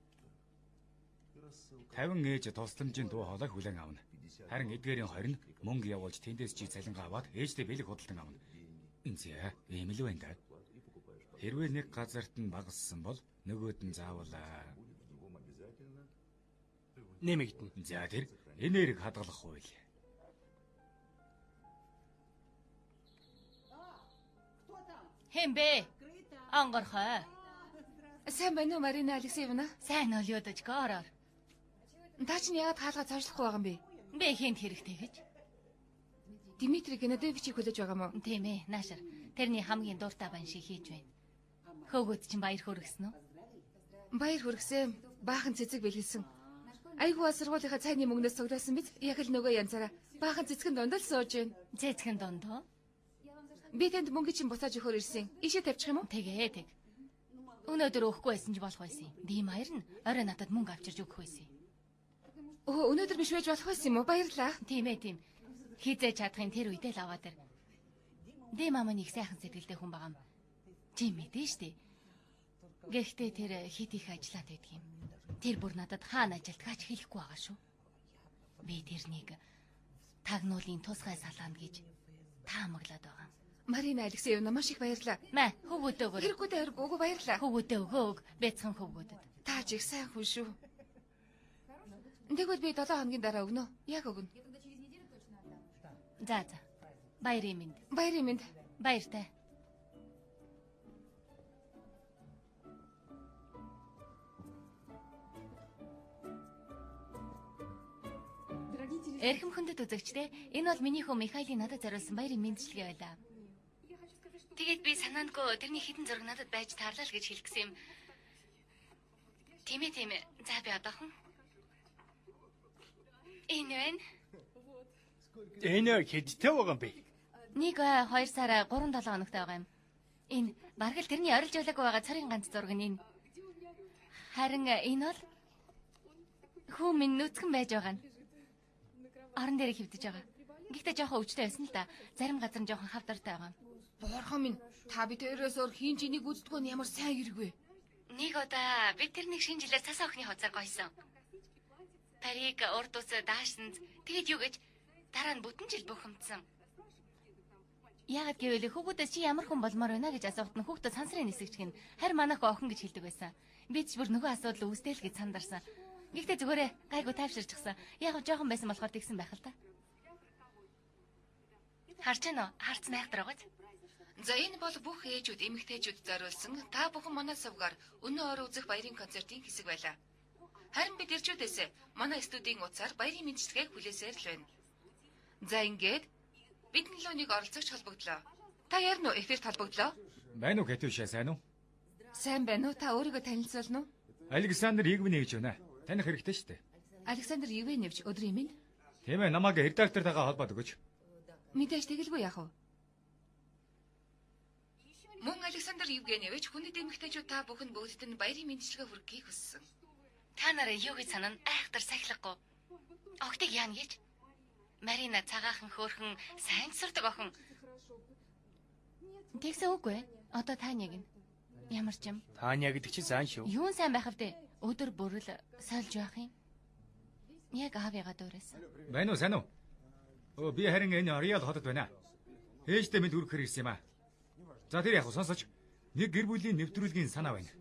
50 ээж тусламжийн дуу хоолой хүлээн авна. Харин эдгээрийн 20 нь мөнгө явуулж тэндээс чи цалингаа аваад ээжтэй бэлэг худалдан авна. За, ийм л байна да. Хэрвээ нэг газарт нь багассан бол нөгөөд нь заавал нэмэгдэнэ. За тэр энэ эрэг хадгалах хууль. Хэн бэ? Онгорхой. Сайн байна уу, Марина Алексеевна? Сайн уу, Людочка, ороор. Та чинь яагаад хаалгаа цоошлохгүй байгаа юм бэ? Би хэнд хэрэгтэй гэж? Дмитрий Геннадьевичийг хүлээж байгаа юм уу? Тийм ээ, наашар. Тэрний хамгийн дуртай бан шиг хийж байна. Хөөгөөд чинь баяр хөөргсөн үү? Баяр хүргэсэн. Баахан цэцэг бэлгэлсэн. Айгуу сургуулийнхаа цайны мөнгнөөс цуглаасан биз? Яг л нөгөө янзаараа. Баахан цэцгэн дунд л сууж байна. Цэцгэн дунд уу? Би танд мөнгө чинь буцааж өгөхөөр ирсэн. Ийшээ тавьчих юм уу? Тэгээ тэг. Өнөөдөр өгөхгүй байсан ч болох байсан юм. Дим баяр нь орой надад мөнгө авчирч өгөх байсан юм. Өө өнөөдөр биш байж болох байсан юм уу? Баярлалаа. Тийм ээ, тийм. Хизээ чадахын тэр үедээ л аваад ир. Дэм ам нэг сайхан сэтгэлтэй хүн байгаа юм. Чи мэдэн штэ. Гэхдээ тэр хит их ажиллаад байдаг юм. Тэр бүр надад хаана ажилдгаа ч хэлэхгүй байгаа шүү. Би тэрнийг тагнуулын тусгай салаана гэж таамаглаад байгаа юм. Марина Алексеевна маш их баярлалаа. Мә, хөвгүүдээ өгөөрэй. Хэрэггүй дээ хэрэггүй үгүй баярлалаа. Хөвгүүдээ өгөө өг. Бяцхан хөвгүүдэд. Та ч их сайн хүн шүү. Тэгвэл би 7 хоногийн дараа өгнө. Яг өгнө. За за. Баярын мэнд. Баярын мэнд. Баяртай. Эрхэм хүндэт үзэгчдээ, энэ бол миний хүү Михаилын надад зориулсан баярын мэндчилгээ байлаа. Тэгээд би санаандгүй тэрний хитэн зураг надад байж таарлаа л гэж хэлэх гэсэн юм. Тийм ээ, тийм ээ. За би одоохон. Энэ байна. Энэ хэдтэй байгаа юм бэ? 1 2 сар 3 7 хоногтой байгаа юм. Энэ бараг л тэрний орилж явлаагүй байгаа цорын ганц зураг нь энэ. Харин энэ бол хүү минь нүцгэн байж байгаа нь. Орон дээр хөвдөж байгаа. Гэхдээ жоохон өвчтэй байсан л да. Зарим газар нь жоохон хавдартай байгаа юм. Бурхан минь, та бид хоёроос өөр хин ч энийг үздэггүй нь ямар сайн хэрэг вэ? Нэг удаа бид тэрнийг шинэ жилээр цас охины хуцаар гойсон. Париг урд ус даашсан. Тэгээд юу гэж дараа нь бүтэн жил бухимдсан. Яагаад гэвэл хүүгүүдээс чи ямар хүн болмоор байна гэж асуухад нь хүүхдүүд сансрын нисгэж гин. Харин манайх охин гэж хэлдэг байсан. Би ч бүр нөгөө асуудал үүстэл гэж сандарсан. Гэхдээ зүгээрээ гайгүй тайвширчихсан. Яг нь жоохон байсан болохоор тэгсэн байх л та. Харж байна уу? Харц найхтар байгааз. За энэ бол бүх ээжүүд, эмэгтэйчүүд зориулсан та бүхэн манай сувгаар өнөө орой үзэх баярын концертын хэсэг байлаа. Харин бид ирчүүдээс манай студийн утсаар баярын мэндчилгээг хүлээсээр л байна. За ингээд бидний лөө нэг оролцогч холбогдлоо. Та ярина уу эфирт холбогдлоо? Байна уу Катюша, сайн уу? Сайн байна уу? Та өөрийгөө танилцуулна уу? Александр Евгеньевич байна. Таних хэрэгтэй шүү дээ. Александр Евгеньевич өдрийн минь. Тийм ээ, намайг редактортойгоо холбоод өгөөч. Мэдээж тэгэлгүй яах вэ? Мөн Александр Евгеньевич хүндэт эмэгтэйчүүд та бүхэн бүгдд нь баярын мэндчилгээ хүргэхийг хүссэн. Та нараа юу гэж санана айхтар сахилахгүй. Огтыг яана гэж? Марина цагаахан хөөрхөн сайн сурдаг охин. Тэгсэн үгүй ээ. Одоо Таняг нь. Ямар ч юм. Таня гэдэг чинь сайн шүү. Юун сайн байх вэ? Өдөр бүр л сольж байх юм. Яг аавыгаа дуурайсан. Байна уу, сайн уу? Өө би харин энэ Ориол хотод байна. Ээжтэй мэд хүргэхээр ирсэн юм аа. За тэр яг сонсооч. Нэг гэр бүлийн нэвтрүүлгийн санаа байна.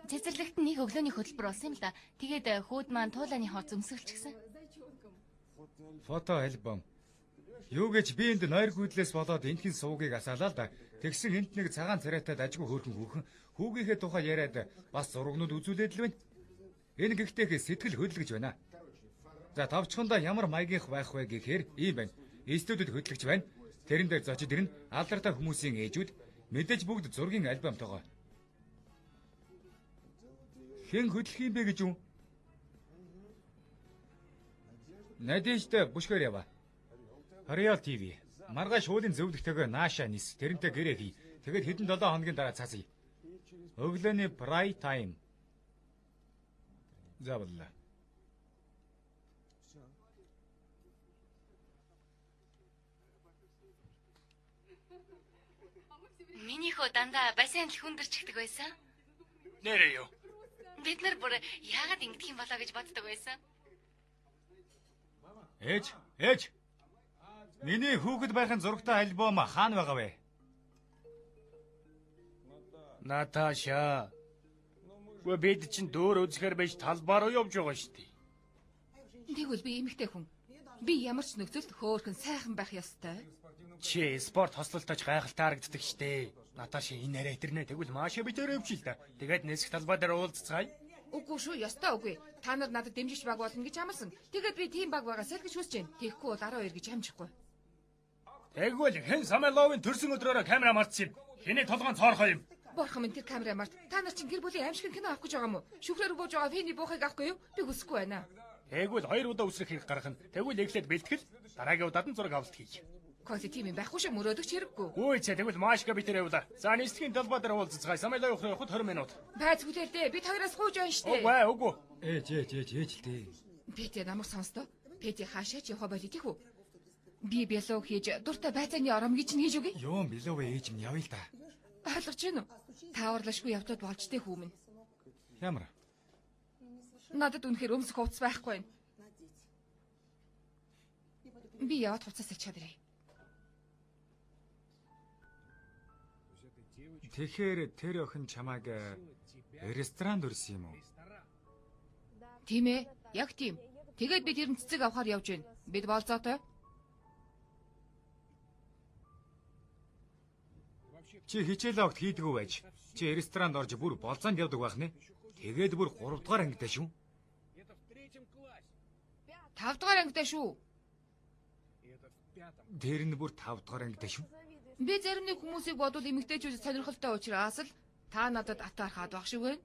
Цэцэрлэгт нэг өглөөний хөтөлбөр болсон юм л да. Тэгээд хүүд маань туулааны хооц өмсгөлчихсэн. Фото альбом. Юу гэж би энд нойргүйдлээс болоод эндхийн сувгийг асаалаа л да. Тэгсэн энд нэг цагаан царайтай дажгүй хөөрхөн хүүхэн хүүгийнхээ тухай яриад бас зурагнууд үзүүлээд л байна. Энэ гэхдээ сэтгэл хөдлөж байна. За товчхондоо ямар маягийнх байх вэ гэхээр ийм байна. Студид хөдлөгч байна. Тэрэн дээр зочид ирнэ. Алдартай хүмүүсийн ээжүүд мэдээж бүгд зургийн альбомтойгоо. Хэн хөдлөх юм бэ гэж юу? Надежда бүшгээр яваа. Реал ТV. Маргааш хуулийн зөвлөгтэйгээ нааша нис. Тэрнтэй гэрээ хий. Тэгээд хэдэн 7 хоногийн дараа цаасъя. Өглөөний прай тайм. За боллоо. Миний хөө дандаа бассейн л хүндэрчдэг байсан. Нэрээ юу? Бид нар бүр яагаад ингэдэх юм болоо гэж боддог байсан. Ээж, ээж. Миний хүүхэд байхын зурагтай альбом хаана байгаа вэ? Наташа. Үгүй бид чинь дөөр үзэхээр байж талбай руу явж байгаа шүү дээ. Тэгвэл би эмэгтэй хүн. Би ямар ч нөхцөлд хөөрхөн сайхан байх ёстой. Чи спорт хослолтойч гайхалтай харагддаг штэ. Наташа энэ арай тэрнэ. Тэгвэл Маша бид өөр явчих л да. Тэгээд нисэх талбай дээр уулзцгаая. Үгүй шүү, ёстой үгүй. Та нар надад дэмжигч баг болно гэж амласан. Тэгээд би тийм баг байгаасай л гэж хүсэж байна. Тэгэхгүй бол 12 гэж амжихгүй. Тэгвэл хэн Самойловын төрсөн өдрөөрөө камера мартсан юм. Хэний толгойн цоорхоо юм. Бурхан минь тэр камера март. Та нар чинь гэр бүлийн аимшигын кино авах гэж байгаа юм уу? Шүхрээр бууж байгаа фэний буухыг авахгүй юу? Би хүсэхгүй байна. Тэгвэл хоёр удаа үсрэх хэрэг гаргана. Тэгвэл эхлээд бэлтгэл, дараагийн удаад нь зураг авалт хийх. Коли тийм юм байхгүй шүү, мөрөөдөгч хэрэггүй. Үгүй ч тэгвэл Машка бид тэр явуулаа. За нислэгийн талбай дээр уулзцгаая. Самойлов явах 20 минут. Байц хүлээл дээ. Бид хоёроос гуйж байна штэ. Үгүй үгүй. Ээж, ээж, ээж, ээж л дээ. Петя намайг сонстоо. Петя хаашаа ч явах болий тийх үү? Би бялуу хийж дуртай байцааны оромгийг чинь хийж өгье. Юун билүү вэ ээж минь явъя л да. Ойлгож байна уу? Тааварлашгүй явдаад болж тэ хүмүүн. Ямар? Надад үнэхээр өмсөх хувцас байхгүй байна. Би яваад хувцас авчаад ирье. Тэгэхээр тэр охин чамайг ресторанд өрсөн юм уу? Тийм ээ, яг тийм. Тэгээд би тэр цэцэг авахар явж байна. Бид болзоотой. Чи хичээлээ огт хийдгүү байж. Чи ресторанд орж бүр болзоонд явдаг байх нэ. Тэгээд бүр 3 дугаар ангидаа шүү. 5 дугаар ангидаа шүү. Тэр нь бүр 5 дугаар ангидаа шүү. Би зарим нэг хүмүүсийг бодвол эмэгтэйчүүд сонирхолтой учраас л та надад атаархаад байх шиг байна.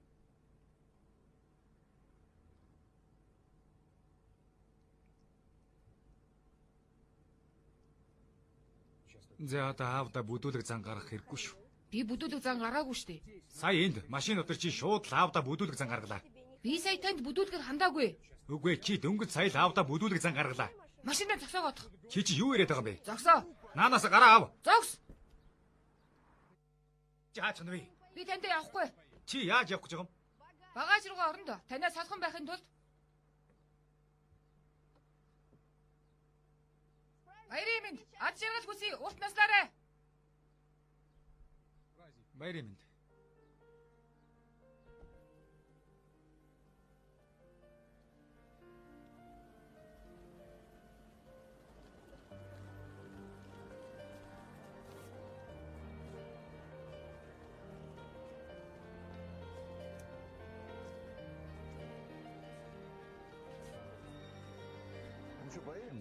За одоо аавда бүдүүлэг зан гаргах хэрэггүй шүү. Би бүдүүлэг зан гаргаагүй шүү дээ. Сая энд машин дотор чи шууд л аавда бүдүүлэг зан гаргалаа. Би сая танд бүдүүлгээр хандаагүй. Үгүй чи дөнгөж сая л аавда бүдүүлэг зан гаргалаа. Машинаа зогсоогоодох. Чи чи юу яриад байгаа юм бэ? Зогсоо. Наанаас гараа ав. Зогс. Чи хаач вэ? Би тантай явахгүй. Чи яаж явах гэж байгаа юм? Багаж руугаа орно доо. Танаас салхан байхын тулд. Баярын минь, ад жаргал хүсье, урт наслаарай. Баярын минь.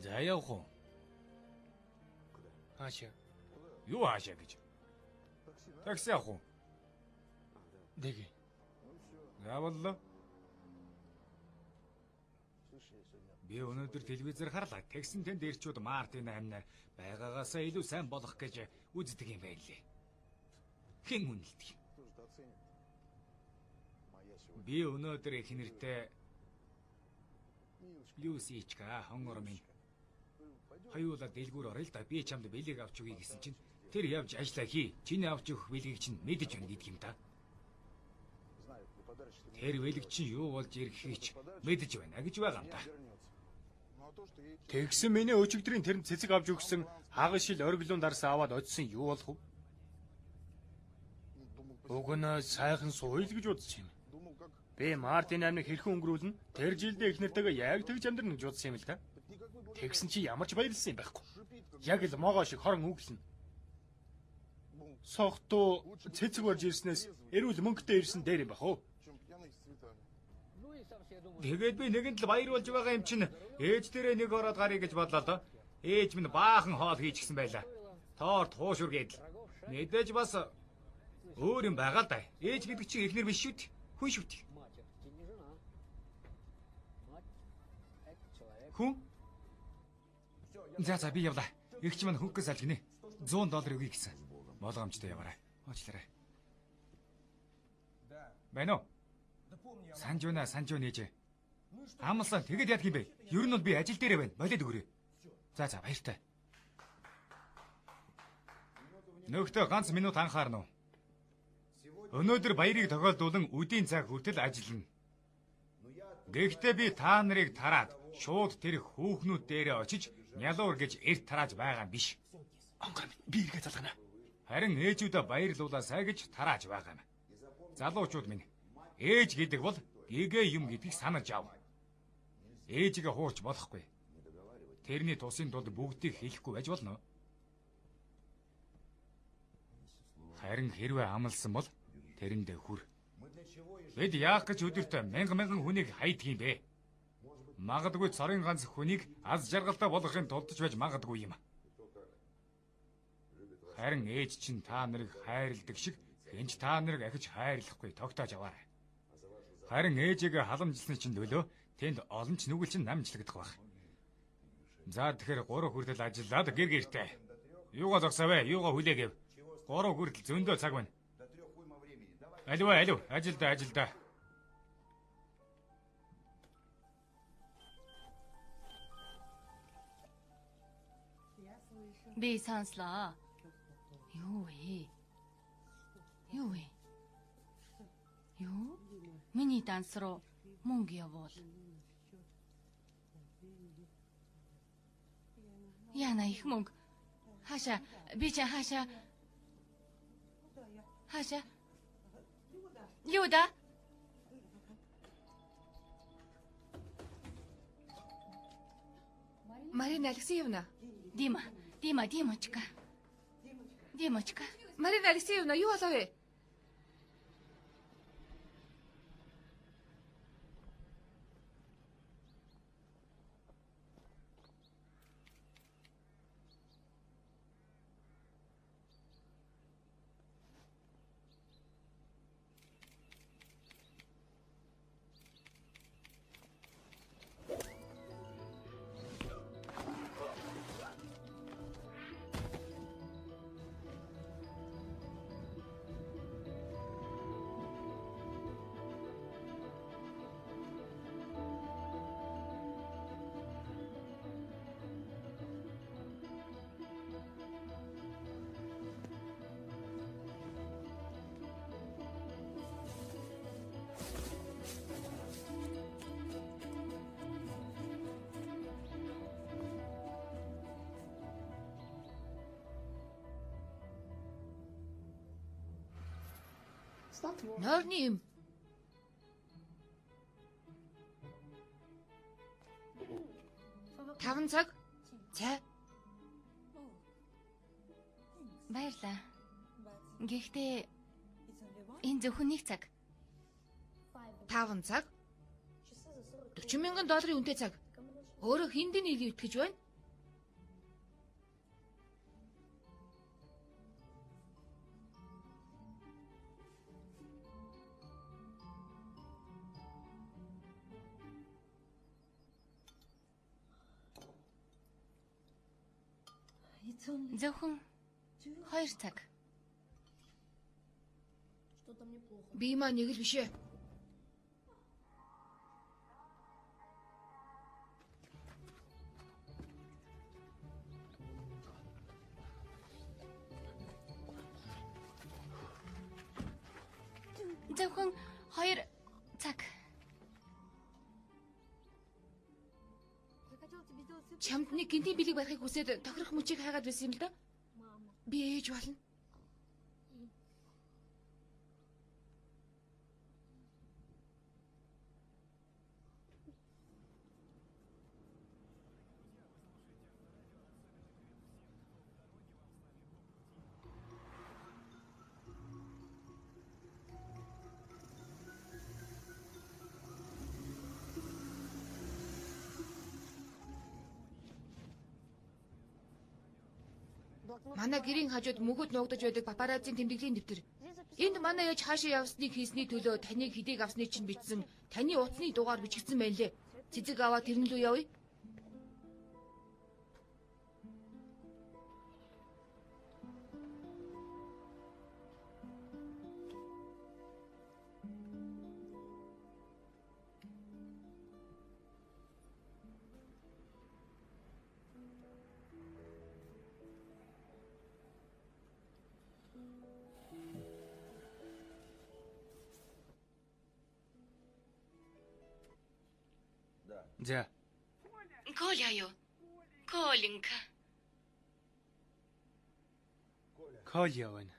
За явах уу? Хаашаа? Юу хаашаа гэж? Такси авах уу? Дэгэ. За боллоо. Би өнөөдөр телевизээр харлаа. Тэгсэн тэнд ирчүүд Мартин амнаар байгаагаасаа илүү сайн болох гэж үздэг юм байлээ. Хэн үнэлдэг юм? Би өнөөдөр их нэртэй Люсичка хонгор минь. Хоёулаа дэлгүүр орё л да. Би чамд бэлэг авч өгье гэсэн чинь тэр явж ажиллаа хий. Чиний авч өгөх бэлгийг чинь мэдэж байна гэдэг юм та. Тэр бэлэг чинь юу болж ирэхийг ч мэдэж байна гэж байгаа юм та. Тэгсэн миний өчигдрийн тэрэнд цэцэг авч өгсөн хагас шил ориглон дарсан аваад очисон юу болох вэ? Уг нь сайхан сууйл гэж бодсон юм. Би Мартин амныг хэрхэн өнгөрүүлнэ? Тэр жилдээ их нэртэйгээ яг тэгж амьдрна гэж бодсон юм л да. Тэгсэн чи ямар ч баярлсан юм байхгүй. Яг л могоо шиг хорон үглэнэ. Согтуу цэцэг барьж ирснээс эрүүл мөнгөтэй ирсэн дээр юм бах уу? Тэгээд би нэгэнт л баяр болж байгаа юм чинь ээж дээрээ нэг ороод гаръя гэж бодлоо л доо. Ээж минь баахан хоол хийчихсэн байлаа. Торт хуушур гэдэл. Мэдээж бас өөр юм байгаа л да. Ээж гэдэг чинь эхнэр биш шүү дээ. Хүн шүү дээ. Хүн? За би явлаа. Эгч маань хөнгө салж гинэ. $100 өгье гэсэн. Болгоомжтой яваарай. Уучлаарай. Байна уу? Санж байна, санж байна ээжээ. Амлсан тэгэд яадаг юм бэ? Ер нь бол би ажил дээрээ байна. Болоод өгөөрэй. За баяртай. Нөхдөө ганц минут анхаарна уу? Өнөөдөр баярыг тохиолдуулан үдийн цаг хүртэл ажиллана. Гэхдээ би та нарыг тараад шууд тэр хүүхнүүд дээрээ очиж нялуур гэж эрт тарааж байгаа юм биш. Онгор минь би эргээ залгана. Харин ээжүүдээ баярлуулаасай гэж тарааж байгаа юм. Залуучууд минь, ээж гэдэг бол гэгээ юм гэдгийг санаж ав. Ээжигээ хуурч болохгүй. Тэрний тусын тулд бүгдийг хэлэхгүй байж болно. Харин хэрвээ амлсан бол тэрэндээ хүр. Бид яах гэж өдөрт мянган мянган хүнийг хайдаг юм бэ? Магадгүй цорын ганц хүнийг аз жаргалтай болгохын тулд ч байж магадгүй юм. Харин ээж чинь та нарыг хайрладаг шиг хэн ч та нарыг ахиж хайрлахгүй тогтоож аваарай. Харин ээжигээ халамжилсан чинь төлөө тэнд олон ч нүгэл чинь намжлагдах байх. За тэгэхээр 3 хүртэл ажиллаад гэр гэртээ. Юугаа зогсоов вэ? Юугаа хүлээгээв? 3 хүртэл зөндөө цаг байна. Алив ажилдаа. Би сонслоо. Юу вэ? Юу вэ? Юу? Миний данс руу мөнгө явуул. Яна их мөнгө. Хаашаа би чи хаашаа. Хаашаа. Люда. Марина Алексеевна. Дима, Димочка. Димочка. Марина Алексеевна, юу болов вэ? Нойрны юм. Таван цаг. Цай. Баярлалаа. Гэхдээ энэ зөвхөн нэг цаг. 5 цаг. $40,000 үнэтэй цаг. Өөрөө хэндийн нийлээ итгэж байна? Зөвхөн 2 цаг. Би маа нэг л биш ээ. Зөвхөн 2 цаг. Чамд нэг гинтийн бэлэг барихыг хүсээд тохирох мөчийг хайгаад байсан юм л да. Би ээж болно. Манай гэрийн хажууд мөнхөд нуугдаж байдаг папарацци тэмдэглэлийн дэвтэр. Энд манай ээж хаашаа явсныг хийсний төлөө таныг хэдийг авсныг чинь бичсэн. Таны утасны дугаар бичигдсэн байна лээ. Цэцэг аваад тэрэн лүү явъя. За. Коля юу? Коленька. Коля байна.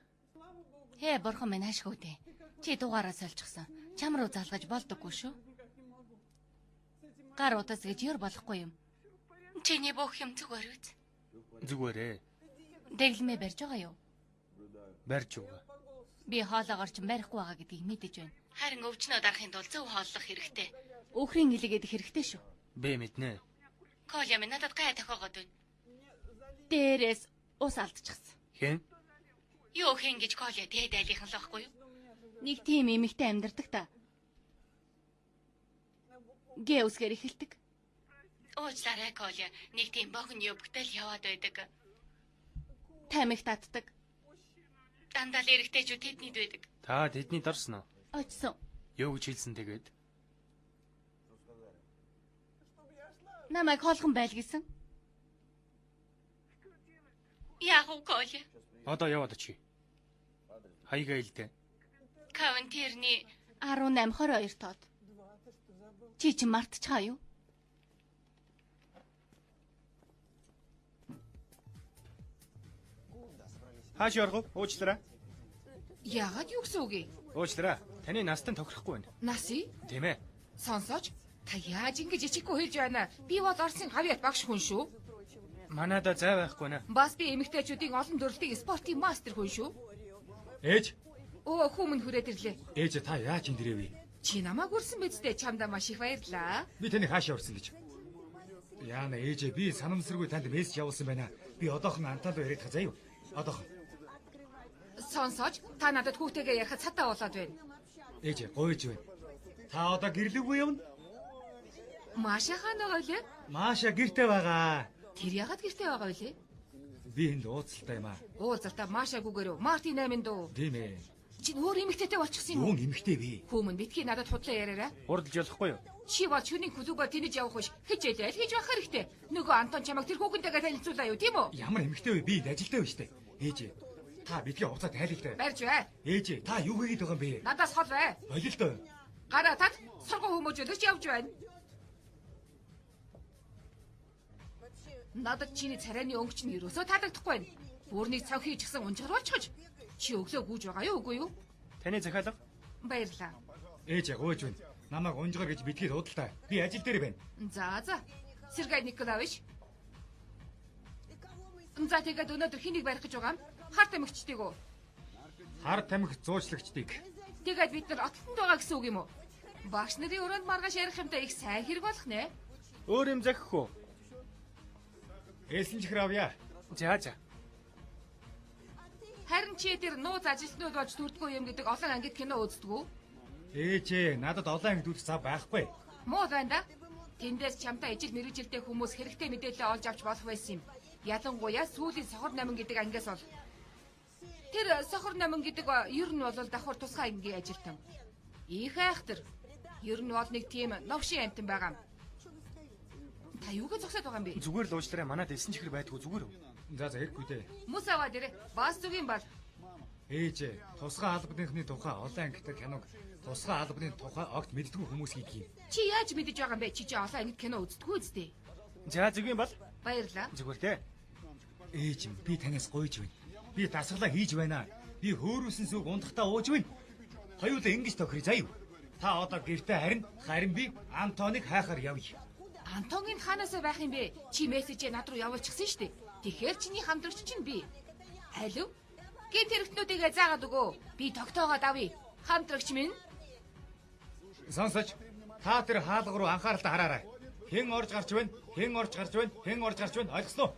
Хээ бурхан минь ашгүй дээ. Чи дугаараа сольчихсан. Чам руу залгаж болдоггүй шүү. Гар утас гэж ёр болохгүй юм. Чиний бүх юм зүгээр үз. Зүгээрээ. Дэглэмээ барьж байгаа юу? Барьж байгаа. Би хоолоогоор ч барихгүй байгаа гэдгийг мэдэж байна. Харин өвчнөө дарахын тулд зөв хооллох хэрэгтэй. Өөхрийн илгээд хэрэгтэй шүү. Би мэднэ. Коля минь надад гай тохиогоод байна. Дээрээс ус алдчихсан. Хэн? Юу хэн гэж Коля дээд айлынхан л байхгүй юу? Нэг тийм эмэгтэй амьдардаг та. Гэ үсгээр эхэлдэг. Уучлаарай Коля, нэг тийм богино юбгтэй л яваад байдаг. Тамхи татдаг. Дандаа л эрэгтэйчүүд тэднийд байдаг. Та тэдний дарсан уу? Очсон. Юу гэж хэлсэн тэгээд? Намайг хоолхон байл гэсэн. Яг уу Коля. Одоо яваад очие. Хаягаа илдэ. Кавентирний 1822 тоод. Чи чи мартчихаа юу? Хааш орох вэ? Уучлаарай. Яагаад юу гэсэн үг юм? Уучлаарай. Таны настан тохирохгүй байна. Наси? Тийм ээ. Сонсооч. Та яаж ингэж ичихгүй хэлж байна? Би бол Оросын гавьяат багш хүн шүү. Манайда зай байхгүй нэ. Бас би эмэгтэйчүүдийн олон төрөлтийн спортын мастер хүн шүү. Ээж. Өө хүмүүн хүрээд ирлээ. Ээж та яаж энд ирэв вэ? Чи намайг үрсэн биз дээ. Чамдаа маш их баярлаа. Би таны хаашаа урсан гэж. Яана ээжээ би санамсаргүй танд мессеж явуулсан байна. Би одоохон Антон руу яриад заяа юу? Одоохон. Сонсооч та надад хүүтэйгээ ярихад цатаа болоод байна. Ээжээ гуйж байна. Та одоо гэрлэггүй явна? Маша хаана байгаа вэ? Маша гэрте байгаа. Тэр ягаад гэрте байгаа вэ? Би энд ууцалтай юм аа. Уулзалтаа Машагүйгээр Мартин 8 дүү. Тийм ээ. Чи өөр эмэгтэйтэй болчихсон юм уу? Юун эмэгтэй бэ? Хүмүүн битгий надад худлаа яриарай. Хурдалж болохгүй юу? Чи бол шөнийн клубаар тэнэж явах биш. Хичээлээ аль хийж байх хэрэгтэй. Нөгөө Антон чамайг тэр хүүхэнтэйгээ танилцуулаа юу, тийм үү? Ямар эмэгтэй вэ? Би энд ажилтай байна штэ. Ээжээ. Та битгий хувцас тайлалтай. Барьж бай. Ээжээ, та юу хийгээд байгаа юм бэ? Надаас хол бай. Болилтой. Гараа тат сургуу хүмүүжүүлж явж байна. Надад чиний царайны өнгө чинь ерөөсөө таалагдахгүй байна. Бүрнийг цав хийчихсэн унжгаруулчихж. Чи өглөө гүйж байгаа юу үгүй юу? Таны захиалга? Баярлалаа. Ээжээ гуйж байна. Намайг унжгаар гэж битгий худалтай. Би ажил дээр байна. За за. Сергей Николаевич. За тэгээд өнөөдөр хэнийг барих гэж байгаа юм? Хар тамхичдыг үү? Хар тамхи зуучлагчдыг. Тэгээд бид нар отолтонд байгаа гэсэн үг юм уу? Багш нарын өрөөнд маргааш ярих юмтай их сайн хэрэг болох нэ. Өөр юм захих уу? Эсэн чихэр авъя. За за. Харин чи тэр нууц ажилтнууд болж төрдгөө юм гэдэг олон ангид кино үздэг үү? Ээжээ, надад олон ангид үзэх зав байхгүй. Муу байна да. Тэндээс чамтай ижил мэргэжилтэй хүмүүс хэрэгтэй мэдээлэл олж авч болох байсан юм. Ялангуяа сүүлийн сохор намин гэдэг ангиас ол. Тэр сохор намин гэдэг ер нь бол давхар тусгай ангийн ажилтан. Их айхтар. Ер нь бол нэг тийм новшин амтан байгаа юм. Та юугаа зогсоод байгаа юм бэ? Зүгээр л уучлаарай. Манад элсэн чихэр байдгүй зүгээр үү? За за хэрэггүй дээ. Мөс аваад ирээ. Бас зүг юм бол. Ээжээ, тусгай албаныхны тухай олон ангитай киног тусгай албаны тухай огт мэддэггүй хүмүүс хийдэг юм. Чи яаж мэдэж байгаа юм бэ? Чи чи олон ангид кино үздэггүй үсттэй. За зүг юм бол. Баярлалаа. Зүгээр дээ. Ээж минь, би танаас гуйж байна. Би дасгалаа хийж байна. Би хөөрүүлсэн сүг унтахтаа ууж байна. Хоёулаа ингэж тохирё заяа. Та одоо гэртээ харин, харин би Антоныг хайхаар явъя. Антонгийн ханаасаа байх юм бэ? Чи мессежээ над руу явуулчихсан шүү дээ. Тэгэхээр чиний хамтрагч чинь би. Алив? Гэмт хэрэгтнүүдийгээ заагаад өгөө. Би тогтоогоод авъя. Хамтрагч минь. Сонсоч. Та тэр хаалга руу анхааралтай хараарай. Хэн орж гарч байна? Хэн орж гарч байна? Хэн орж гарч байна? Ойлгосноо?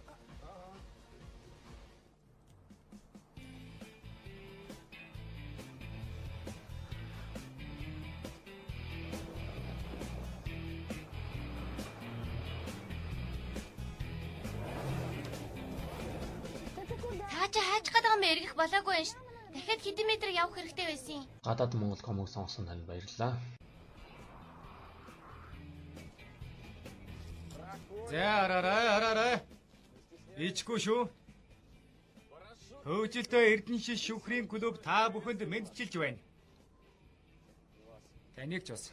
Та чи хайж гадаа юм эргэх болоогүй юм шин. Дахиад хэдэн метр явах хэрэгтэй байсан юм. Гадаад Монгол комог сонсон танд баярлалаа. За араарай араарай. Ичгүй шүү. Хөгжилтэй Эрдэнэшил шүхрийн клуб та бүхэнд мэндчилж байна. Таныг ч бас.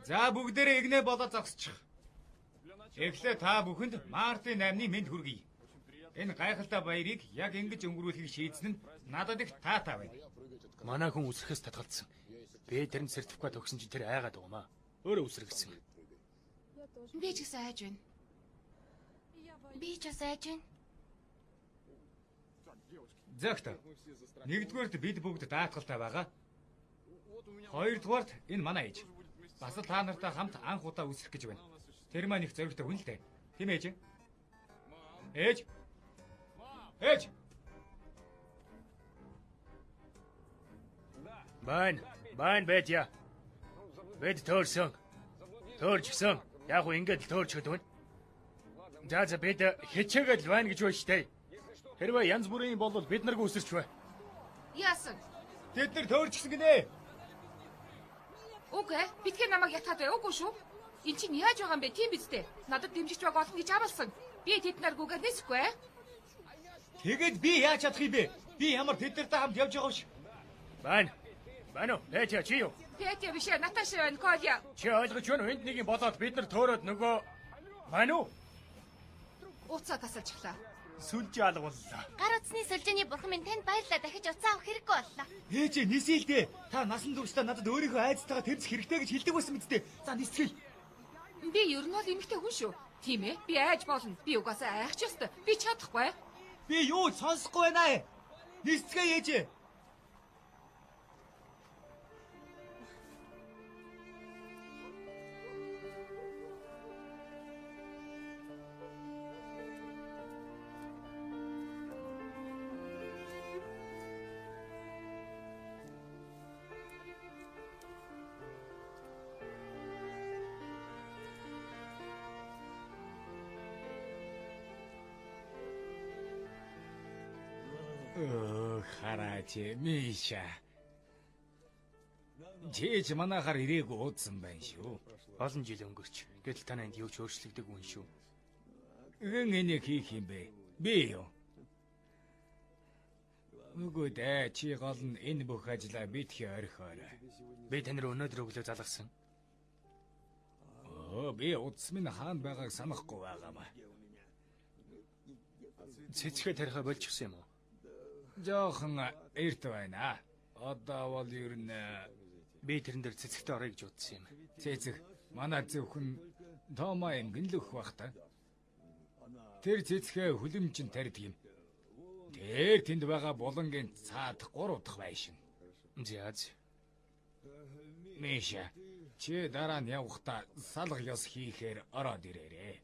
За бүгдээрээ игнэ болоо зогсчих. Эхлээ та бүхэнд мартын 8-ны мэнд хүргэе. Энэ гайхалтай баярыг яг ингэж өнгөрүүлэхийг шийдсэн нь надад их таатай байна. Манай хүн үсрэхээс татгалцсан. Би тэрэнд сертификат өгсөн чинь тэр айгаад байгаа маа. Өөрөө үсрэгсэн. Би ч гэсэн айж байна. Би ч бас айж байна. Зөгт. Нэгдүгээрт бид бүгд даатгалтай байгаа. Хоёрдугаарт энэ манай ээж. Бас л та нартай хамт анх удаа үсрэх гэж байна. Тэр маань их зоригтой хүн л дээ. Тийм ээж? Ээж. Ээж. Байна. Байна Бетя. Бид төөрсөн. Төөрчсөн. Яг уу ингэж л төөрчөд байна. За за бид хичээгээд л байна гэж байна штэ. Хэрвээ янз бүрийн болвол бид наргүй үсэрч бай. Яасан? Тэд нар төөрчсөн гинэ. Үгүй, битгий намайг ятгаад бай. Үгүй шүү. Эн чинь яаж байгаа юм бэ? Тийм биз дээ. Надад дэмжигч баг олон гэж амласан. Би тэд наргүйгээр нисэхгүй. Тэгээд би яаж чадах юм бэ? Би ямар тэд нартай хамт явж байгаа биш. Байна. Байна уу? Петя чи юу? Петя биш ээ, Наташа байна, Коля. Чи ойлгож байна уу? Энд нэг юм болоод бид нар төөрөөд нөгөө байна уу? Уцаа тасалчихлаа. Сүлжээ алгууллаа. Гар утасны сүлжээний бурхан минь танд баярлалаа. Дахиж утсаа авах хэрэггүй боллоо. Ээж нисэе л дээ. Та насан туршдаа надад өөрийнхөө айцтайгаа тэмцэх хэрэгтэй гэж хэлдэг байсан мэт дээ. За нисцгээе. Би ер нь бол эмэгтэй хүн шүү. Тийм ээ. Би айж болно. Би угаасаа айх ч ёстой. Би чадахгүй. Би юу ч сонсохгүй байна. Нисцгээе ээж. Хараач, Миша. Чиж манахаар ирээгүй уудсан байна шүү. Олон жил өнгөрч. Гэтэл танай энд юу ч өөрчлөгдөөгүй юм шүү. Хэн энийг хийх юм бэ? Би юу? Үгүй дээ, чи гол нь энэ бүх ажлаа битгий орхиорой. Би тань руу өнөөдөр өглөө залгасан. Өө, би утас минь хаана байгааг санахгүй байгаамаа. Цэцгээ тарихаа болчихсон юм уу? Жохон эрт байна. Одоо бол ер нь би тэрэн дээр цэцэгтэй орё гэж бодсон юм. Цэцэг манай зөвхөн Тома эмгэнлэх бах та. Тэр цэцгээ хүлэмжин тарьдаг юм. Тэр тэнд байгаа булангийн цаад 3 дахь байшин. Зяаз. Миша, чи дараа нь явахдаа салга ёс хийхээр ороод ирээрээ.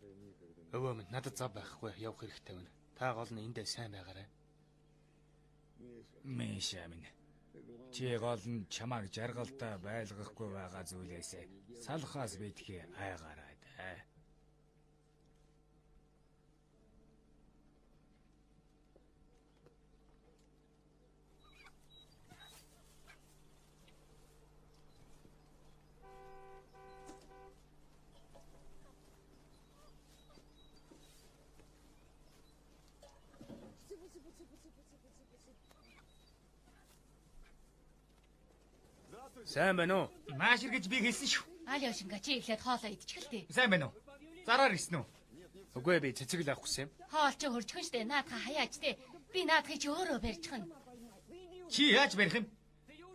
Өвөө минь надад зав байхгүй явах хэрэгтэй байна. Та гол нь эндээ сайн байгаарай. Миша минь. Чи гол нь чамааг жаргалтай байлгахгүй байгаа зүйлээс салхаас битгий айгаарай дээ. Сайн байна уу? Нааш ир гэж би хэлсэн шүү. Алёшинка чи эхлээд хоолоо идчих л дээ. Сайн байна уу? Зараар ирсэн үү? Үгүй ээ, би цэцэг л авах гэсэн юм. Хоол чи хөржихөн штэ. Наадха хаяач те. Би наадхыг чи өөрөө барьчихна. Чи яаж барих юм?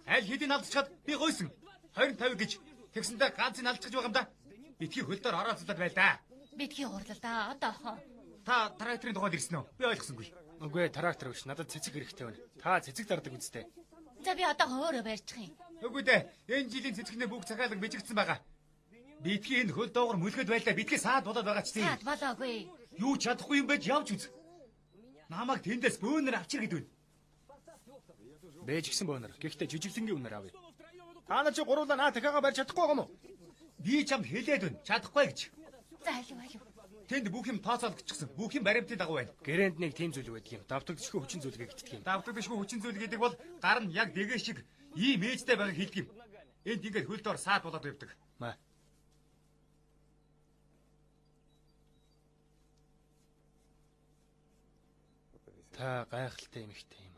Аль хэдийн алдчихад би гойсон. 25 гэж тэгсэндээ ганцыг алдчихж байгаа юм да. Битгий хөл дээр орооцолдод байл да. Битгий хурлал да. Одоо. Та тракторын тухайд ирсэн үү? Би ойлгосонгүй. Үгүй ээ, трактор биш. Надад цэцэг хэрэгтэй байна. Та цэцэг дардаг үсттэй. За би одоо өөрөө барьчих юм. Үгүй дээ. Энэ жилийн цэцгнээ бүх захиалга бичигдсэн байгаа. Битгий энэ хөл доогор мөлхөд байлаа. Битгий саад болоод байгаа ч тийм. Саад болоогүй. Юу чадахгүй юм бэ? Явж үз. Намайг тэндээс бөөнөр авчир гэдэг үү? Бэж гисэн бөөнөр. Гэхдээ жижиглэнгийн үнээр авъя. Та нар чи гуруулаа наа дахиагаа барьж чадахгүй байгаа юм уу? Би чамд хэлээд байна. Чадахгүй гэж. За алив алив. Тэнд бүх юм тооцоологдчихсан. Бүх юм баримтын дагуу байна. Гэрээнд нэг тийм зүйл байдаг юм. Давтагдшгүй хүчин зүйл гэгддэг юм. Давтагдшгүй хүчин зүйл гэдэг бол гар нь яг дэгээ шиг ийм ээжтэй байгааг хэлдэг юм. Энд ингээд хөл доор саад болоод явдаг. Маа. Та гайхалтай эмэгтэй юм.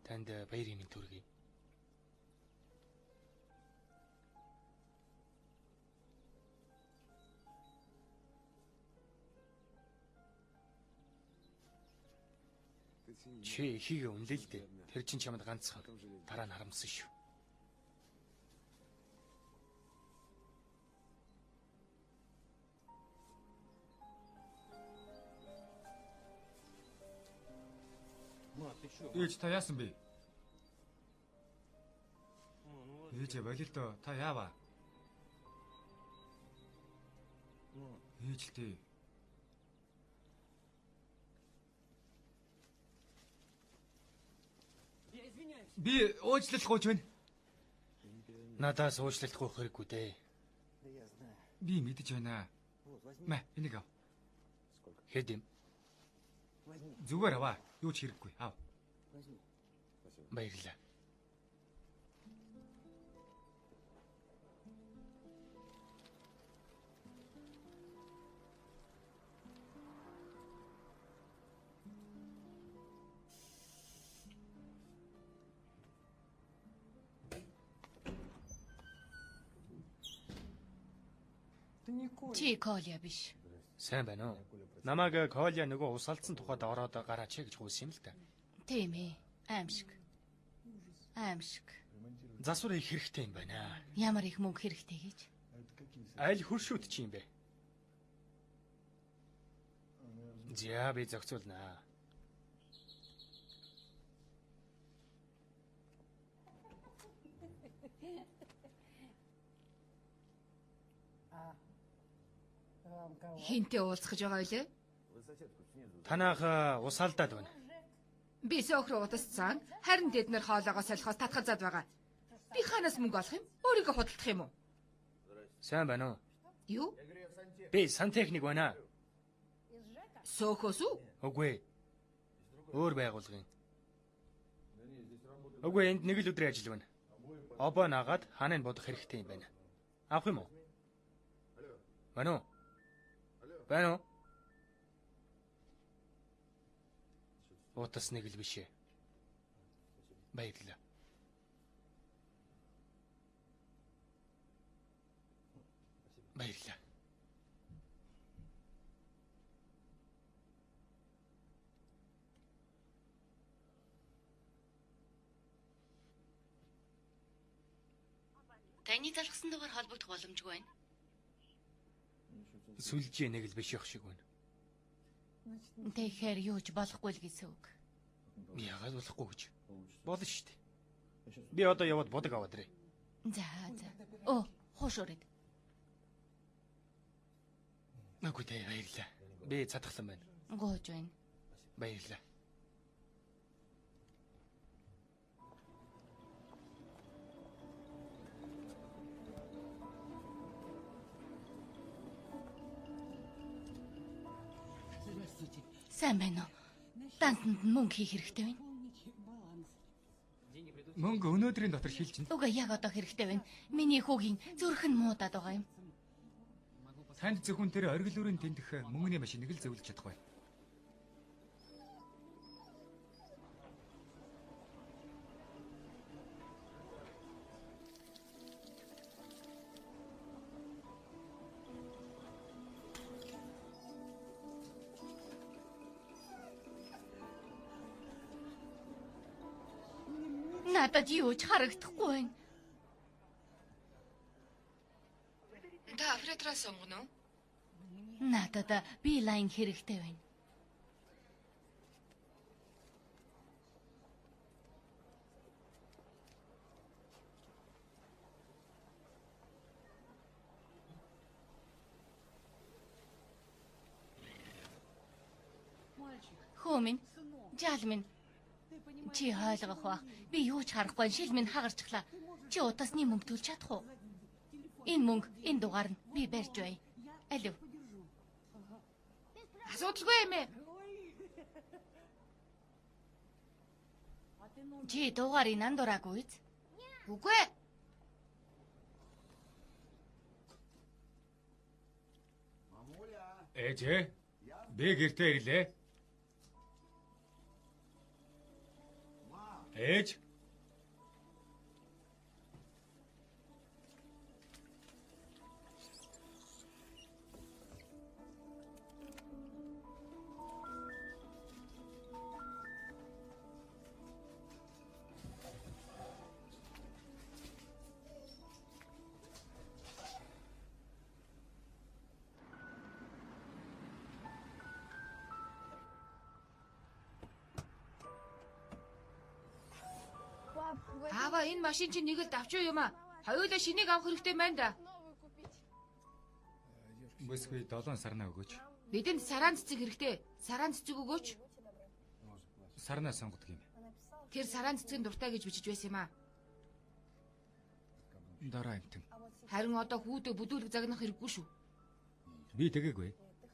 Танд баярын мэнд хүргэе. Чи эхийгээ үнэлээ л дээ. Тэр чинь чамд ганцхан дараа нь харамсан шүү. Ээж та яасан бэ? Ээж болилдоо та яава? Ээж л дээ. Би уучлал гуйж байна. Надаас уучлалт гуйх хэрэггүй дээ. Би мэдэж байна. Мэ, энийг ав. Хэд юм? Зүгээр аваа. Юу ч хэрэггүй. Ав. Баярлалаа. Чи Коля биш. Сайн байна уу? Намайг Коля нөгөө ус алдсан тухайд ороод гараач гэж гуйсан юм л да. Тийм ээ. Аимшиг. Аимшиг. Засвар их хэрэгтэй юм байна. Ямар их мөнгө хэрэгтэй гэж? Аль хөршүүд чи юм бэ? За би зохицуулнаа. Хинтээ уулзах гэж байгаа билээ? Танах ус алдаад байна. Би сөөх рүү утасцсан. Харин тэд нар хоолоогоо солихоос татгалзаад байгаа. Би хаанаас мөнгө олох юм? Өөрийгөө худалдах юм уу? Сайн байна уу? Юу? Би сантехник байна. Сөөхөөс үү? Үгүй. Өөр байгуулгын. Үгүй энд нэг л өдрийн ажил байна. Обоо нагаад хааныг бодох хэрэгтэй юм байна. Авах юм уу? Байна уу? Байна уу? Утас нэг л биш ээ. Баярлалаа. Баярлалаа. Таны залгасан дугаар холбогдох боломжгүй байна. Сүлжээ нэг л биш явах шиг байна. Тэгэхээр юу ч болохгүй л гэсэн үг. Яагаад болохгүй гэж? Болно шүү дээ. Би одоо яваад будаг аваад ирээ. За за. Оо, хууш өрөөд. Үгүй дээ, баярлалаа. Би цадхлан байна. Гуйж байна. Баярлалаа. Сайн байна уу? Дансанд нь мөнгө хийх хэрэгтэй байна. Мөнгө өнөөдрийн дотор шилжинэ. Үгүй яг одоо хэрэгтэй байна. Миний хүүгийн зүрх нь муудаад байгаа юм. Танд зөвхөн тэр оргил өрийн тэндэх мөнгөний машиныг л зөвлөж чадах бай. Надад юу ч харагдахгүй байна. Та оператораа сонгоно уу? Надад Билайн хэрэгтэй байна. Хөө минь, жаал минь. Чи ойлгох бах. Би юу ч харахгүй шил минь хагарчихлаа. Чи утасны мөнгө төлж чадах уу? Энэ мөнгө, энэ дугаар нь би барьж бай. Алив. Асуудалгүй юм ээ. Чи дуугаар инандураагүй биз? Үгүй ээ. Ээжээ, би гэртээ ирлээ. Ээж. Аава, энэ машин чинь нэг л давчуу юм аа. Хоёулаа шинийг авах хэрэгтэй байна да. Бүсгүй 7 сарнаа өгөөч. Бидэнд сараан цэцэг хэрэгтэй. Сараан цэцэг өгөөч. Сарнаа сонгодог юм. Тэр сараан цэцгийн дуртай гэж бичиж байсан юм аа. Дараа амтан. Харин одоо хүүдээ бүдүүлэг загнах хэрэггүй шүү. Би тэгээгүй.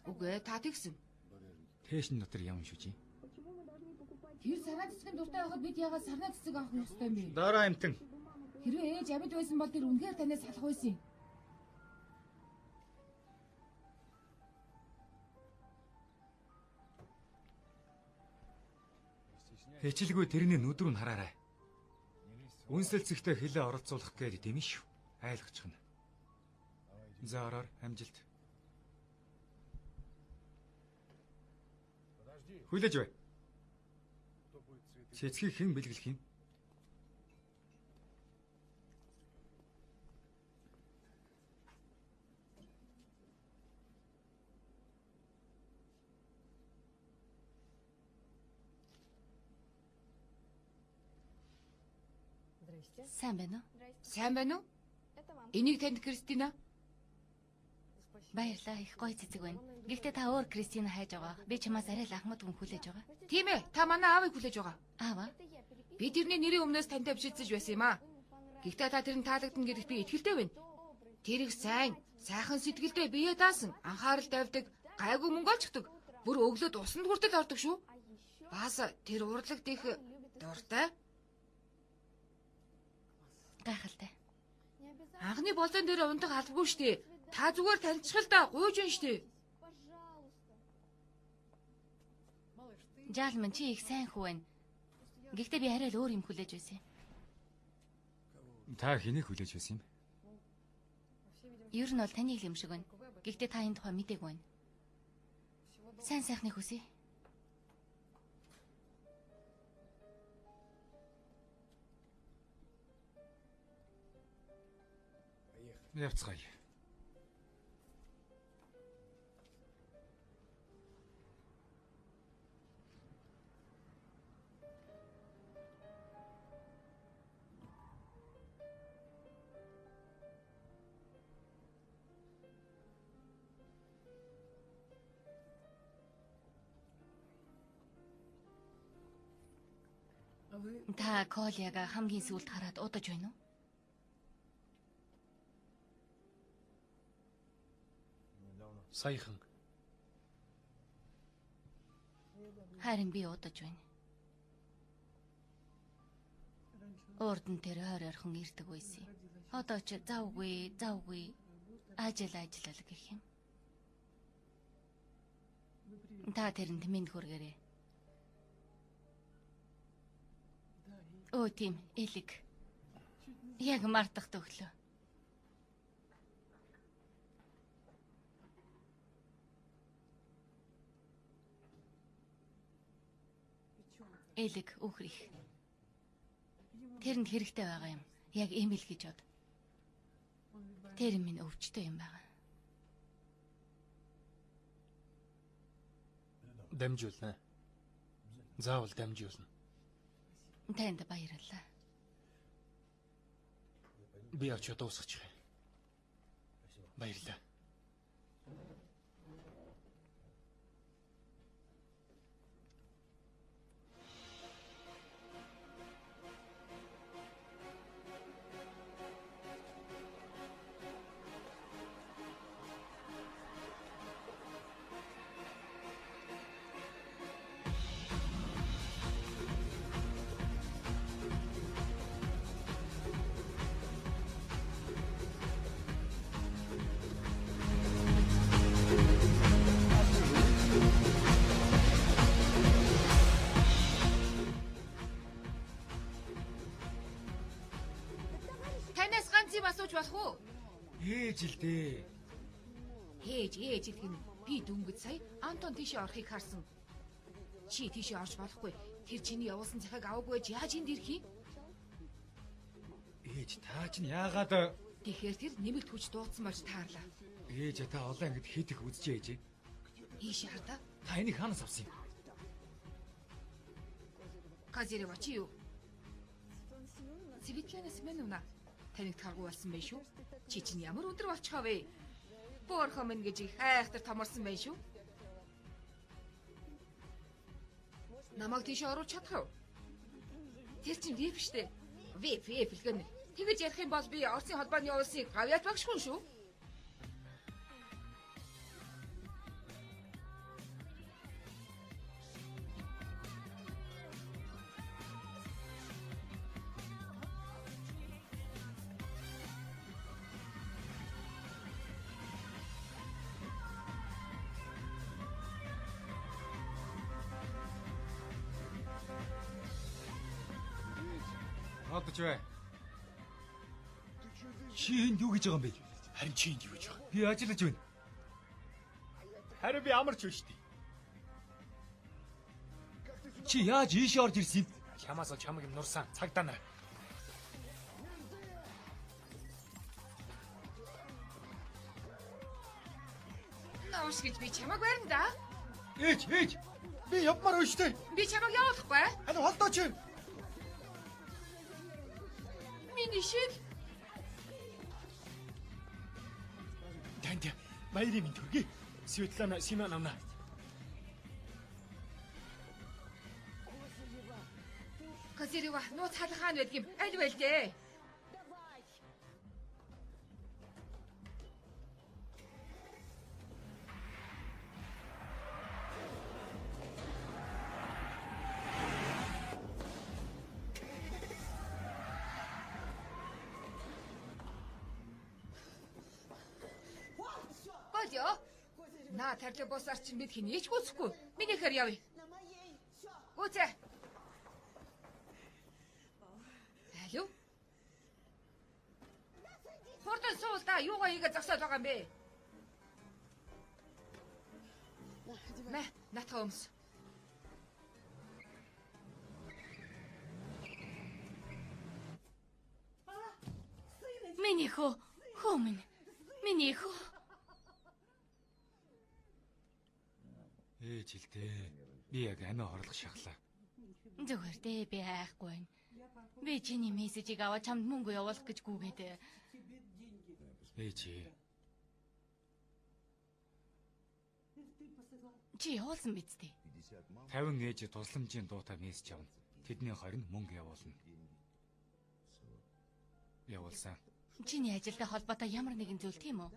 Үгүй ээ, та тэгсэн. Тээшин дотор юм шүү чи. Тэр сарнаа цэцгийн дуртай байхад бид яагаад сарнаа цэцэг авах ёстой юм бэ? Дараа амтан. Хэрвээ ээж амьд байсан бол тэр үнэхээр танаас салах байсан юм. Хичээлгүй тэрний нүд рүү нь хараарай. Үнсэлцэгтэй хилээ оролцуулах гээд дэмэн шүү. Айлгачихна. За ороор амжилт. Хүлээж бай. Цэцгийг хэн бэлгэлэх юм? Сайн байна уу? Сайн байна уу? Энийг танд Кристина. Баярлалаа, их гоё цэцэг байна. Гэхдээ та өөр Кристина хайж байгаа. Би чамаас арай л ахмад хүн хүлээж байгаа. Тийм ээ, та манай аавыг хүлээж байгаа. Аава, Би тэрний нэрийн өмнөөс тантай бичилцэж байсан юм аа. Гэхдээ та тэр нь таалагдана гэдэгт би итгэлтэй байна. Тэр их сайн, сайхан сэтгэлтэй бие даасан, анхаарал тавьдаг, гайгүй мөнгө олчихдаг. Бүр өглөөд усанд хүртэл ордог шүү. Бас тэр урлагт их дуртай. гайхалтай. Анхны болзон дээр унтах албагүй штэ. Та зүгээр таньчих л да, гуйж байна штэ. Жаалман чи их сайн хүү байна. Гэхдээ би арай л өөр юм хүлээж байсан юм. Та хэнийг хүлээж байсан юм? Ер нь бол таны л юм шиг байна. Гэхдээ та энэ тухай мдээгүй байна. Сайн сайхныг хүсье. Явцгаая. Та Коляга хамгийн сүүлд хараад удаж байна уу? Саяхан Харин би удаж байна. Урд нь тэр ойр ойрхон ирдэг байсан юм. Одоо ч завгүй, завгүй. Ажил ажиллал гэх юм. Та тэрэнд минь хүргээрэй. Өө тийм, элэг. Яг мартах төглөө. Элэг үхрих. Тэрэнд хэрэгтэй байгаа юм. Яг ийм л гэж бод. Тэр минь өвчтөй юм байгаа. дамжуулна. Заавал дамжуулна. Танд баярлалаа. Би очиод дуусгачих юм. Баярлалаа. болох уу? Ээж л дээ. Ээж, ээж л гинэ. Би дөнгөж сая Антон тийшээ орохыг харсан. Чи тийшээ орж болохгүй. Тэр чиний явуулсан захиаг аваагүй байж яаж энд ирэх юм? Ээж та чинь яагаад Тэгэхээр тэр нэмэлт хүч дуудсан болж таарлаа. Ээж та олон ангид хэд их үзчихээ ээжээ. Ийш хардаа. Та энийг хаанаас авсан юм? Казирева чи юу? Светлана Семеновна танигдахааргүй болсон байх шүү. Чи чинь ямар өндөр болчихоо вэ? Буурхан минь гэж их айхтар томорсон байх шүү. Намайг тийш оруулж чадах уу? Тэр чинь VIP штэ. VIP, VIP л гэнэ. Тэгэж ярих юм бол би Оросын холбооны улсын гавьяат багш хүн шүү. Холдож бай. Чи энд юу хийж байгаа юм бэ? Харин чи энд юу хийж байгаа? Би ажиллаж байна. Харин би амарч байна шүү дээ. Чи яаж ийшээ орж ирсэн юм? Чамаас ол чамаг юм нурсан цагдаа нар. Новш гэж би чамайг барина да. Ээж, ээж. Би явмаар байна шүү дээ. Би чамайг явуулахгүй. Харин холдооч. Миний шил. Танд баярын минь төргий. Светлана Семеновна. Казирева нууц халах хаана байдаг юм? Аль вэ дээ? Болио. Наа тарлаг босаар чинь бид хэний ч гүйцэхгүй. Минийхээр явъя. Гүйцээ. Алив. Хурдан суул та юугаа хийгээ зогсоод байгаа юм бэ? Мэ, натгаа өмс. Миний хөө, хөө минь. Миний хөө. Ээж л дээ. Би яг амиа хорлох шахлаа. Зүгээр дээ, би айхгүй байна. Би чиний мессежийг аваад чамд мөнгө явуулах гэж гүгээд. Ээж. Чи явуулсан биз дээ? 50 ээж тусламжийн дуутай мессеж явна. Тэдний 20 нь мөнгө явуулна. Явуулсан. Чиний ажилтай холбоотой ямар нэгэн зүйл тийм үү?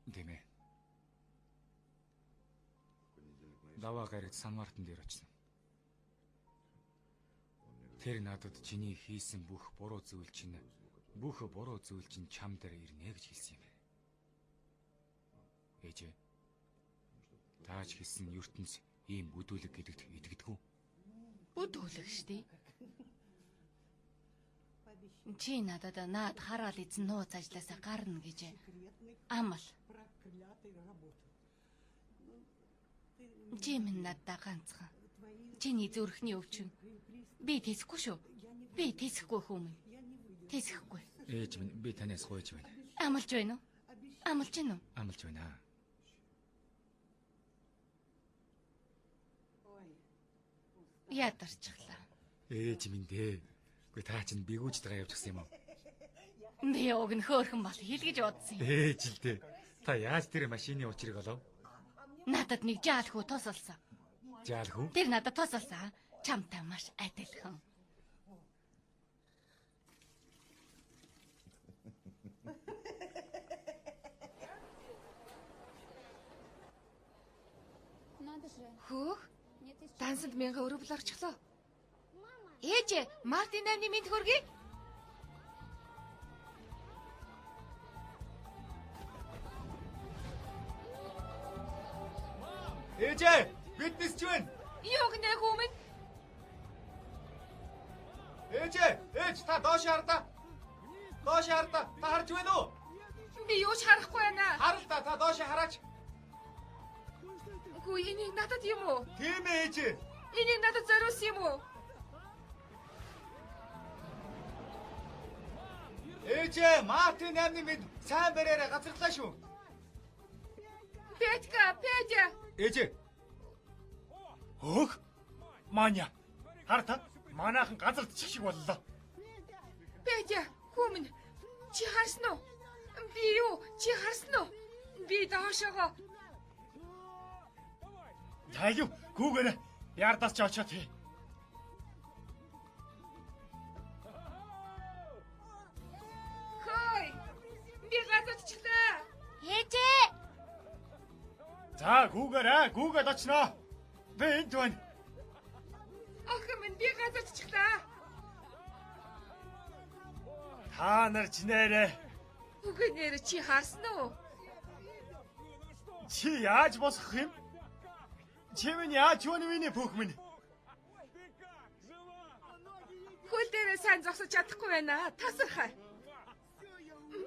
Тийм ээ. Даваа гарагт Сан Мартин дээр очсон. Тэр надад чиний хийсэн бүх буруу зүйл чинь бүх буруу зүйл чинь чам дээр ирнэ гэж хэлсэн юм. Ээжээ. Тааж хэлсэн ертөнц ийм бүдүүлэг гэдэгт итгэдэг үү? Бүдүүлэг штий. Чи надад наад хараал эзэн нууц ажлаасаа гарна гэж амал. Чи минь надад ганцхан. Чиний зүрхний өвчин. Би тэсэхгүй шүү. Би тэсэхгүй хүмүүн. Тэсэхгүй. Ээж минь би танаас гуйж байна. Амалж байна уу? Амалж байна уу? Амалж байна. Ядарчлаа. Ээж минь дээ. Үгүй та чинь бигүүж байгаа явчихсан юм уу? Би уг нь хөөрхөн бол хилгэж бодсон юм. Ээж л дээ. Та яаж тэр машины учрыг олов? Надад нэг жаал хүү тусалсан. Жаал хүү? Тэр надад тусалсан. Чамтай маш адилхан. Хөөх. Дансанд 1000 рубль орчихлоо. Ээж, Мартин 8-ны мэнд хүргэе. Ээжээ, бид нисч байна. Юу гинэ хүмүүн? Ээжээ, ээж та доош хардаа. Доош хар та. Та харж байна уу? Би юу ч харахгүй байна. Хар л та, та доош хараач. Үгүй, энийг надад юм уу? Тийм ээ ээж. Энийг надад зориулсан юм уу? Ээжээ, Мартин 8-ны мэд сайн бариараа газарлаа шүү. Петька, Петя. Ээжээ. Хөөх. Маня. Хар та. Манайхан газардчих шиг боллоо. Петя, хүмүүн. Чи харсан уу? Би юу? Чи харсан уу? Би доошоогоо. Тайлв, гүүгээрээ. Яардаас ч очоод хий. Хой. Би газардчихлаа. Ээжээ. За, гүүгээрээ, гүүгээд очноо. Би энд байна. Охин минь би газардчихлаа. Та нар ч нэрээ. Үгүй нэрээ чи харсан уу? Чи яаж босгох юм? Чи минь яаж юуны миний пөх минь? Хөл дээрээ сайн зогсож чадахгүй байна. Тасархай.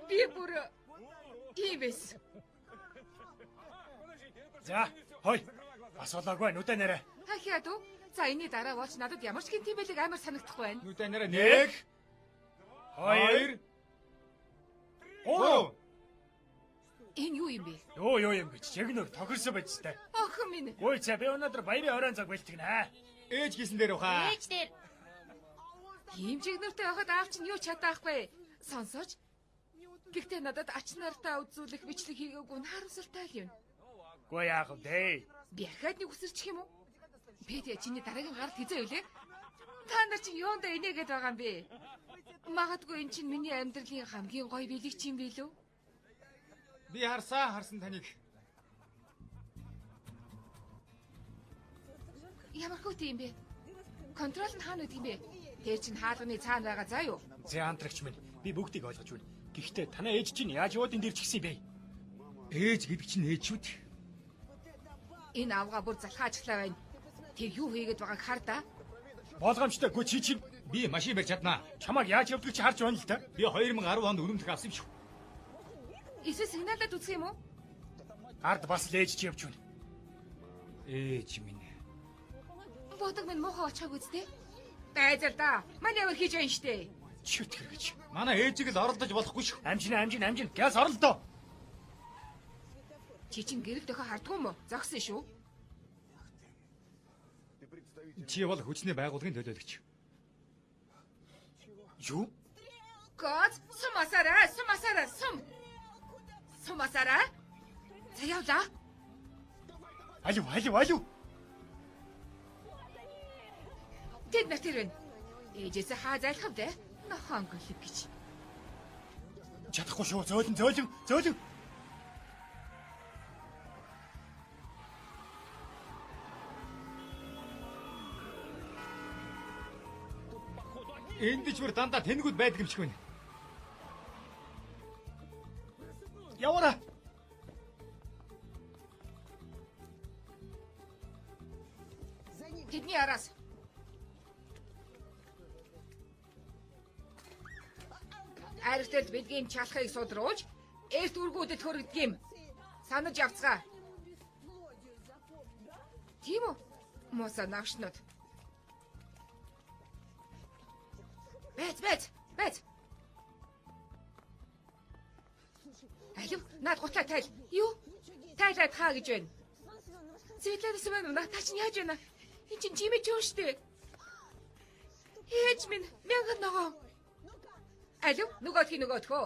Би бүр ийм байсан. За, хой. Бас болоогүй нүдэ нэрээ. Тахиад уу? За энэний дараа болж надад ямар ч гинт бэлэг амар санагдахгүй байна. Нүдэ нэрээ 1 2 3. Энэ юу юм бэ? Юу юм гэж чигнөр тохирсон байж та. Охин минь. Гүйцээ би өнөөдөр баярын оройн цаг бэлтгэнэ. Ээж гисэн дээр ухаа. Ээж дээр. Ийм чигнэртэй байхад аав чинь юу чадаахгүй. Сонсооч. Гэхдээ надад ач нартаа үзүүлэх бичлэг хийгээгүй нь харамсалтай л юм. Гүй яах вэ? Би ахаад нэг үсэрчих юм уу? Петя чиний дараагийн гаралт хизээ үлээ? Та нар чинь юундаа инээгээд байгаа юм бэ? Магадгүй эн чинь миний амьдралын хамгийн гоё бэлэг чинь билүү? Би харсан таныг. Ямар хөт юм бэ? Контрол нь хаана байдаг юм бэ? Тэр чинь хаалганы цаана байгаа заа юу? Зэ антрагч минь би бүгдийг ойлгож байна. Гэхдээ танай ээж чинь яаж яваад энэ дэр чигсэн юм бэ? Ээж гэдэг чинь ээж шүү дээ. Энэ авгаа бүр залхаачлаа байна. Тэр юу хийгээд байгааг хар да. Болгоомжтой гү чи чинь би машин барьж чаднаа. Чамайг яаж явдгийг чи харж байна л та. Би 2010 онд өрөмдөх авсан юм шүү. Эсвэл сигналаад үзэх юм уу? Ард бас л ээж чи явж байна. Ээж минь. Бодог минь муухай очихыг үсттэй. Байзал да. Манай аваа хийж байна штэ. Чүтгэр гэж. Манай ээжийг л оролдож болохгүй шүү. Амжин. Гяс оролдоо. Чи чинь гэрэл дохио хардгүй юм уу? Зогсон шүү. Чи бол хүчний байгууллагын төлөөлөгч. Юу? Газ сум асаарай, сум асаарай, сум. Сум асаарай. За явлаа. Алив. Тэд нар тэр байна. Ээжээсээ хаа зайлах вэ? Нохон гэлэг гэж. Чадахгүй шүү. Зөөлөн. Энд ч бүр дандаа тэнгүүд байдаг юм шиг байна. Яваарай. Тэдний араас. Аригтэлд бидгийн чалхыг судруулж, эрт үргүүдэд хөргөдөг юм. Санаж явцгаа. Тийм үү? Муса навшнууд. Бэц. Алив, наад гутлаа тайл. Юу? Тайлаад хаа гэж байна. Светлана Семеновна, та чинь яаж байна? Энд чинь чимээ ч юм штэ. Ээж минь, мянган ногоо. Алив, нөгөөхөө.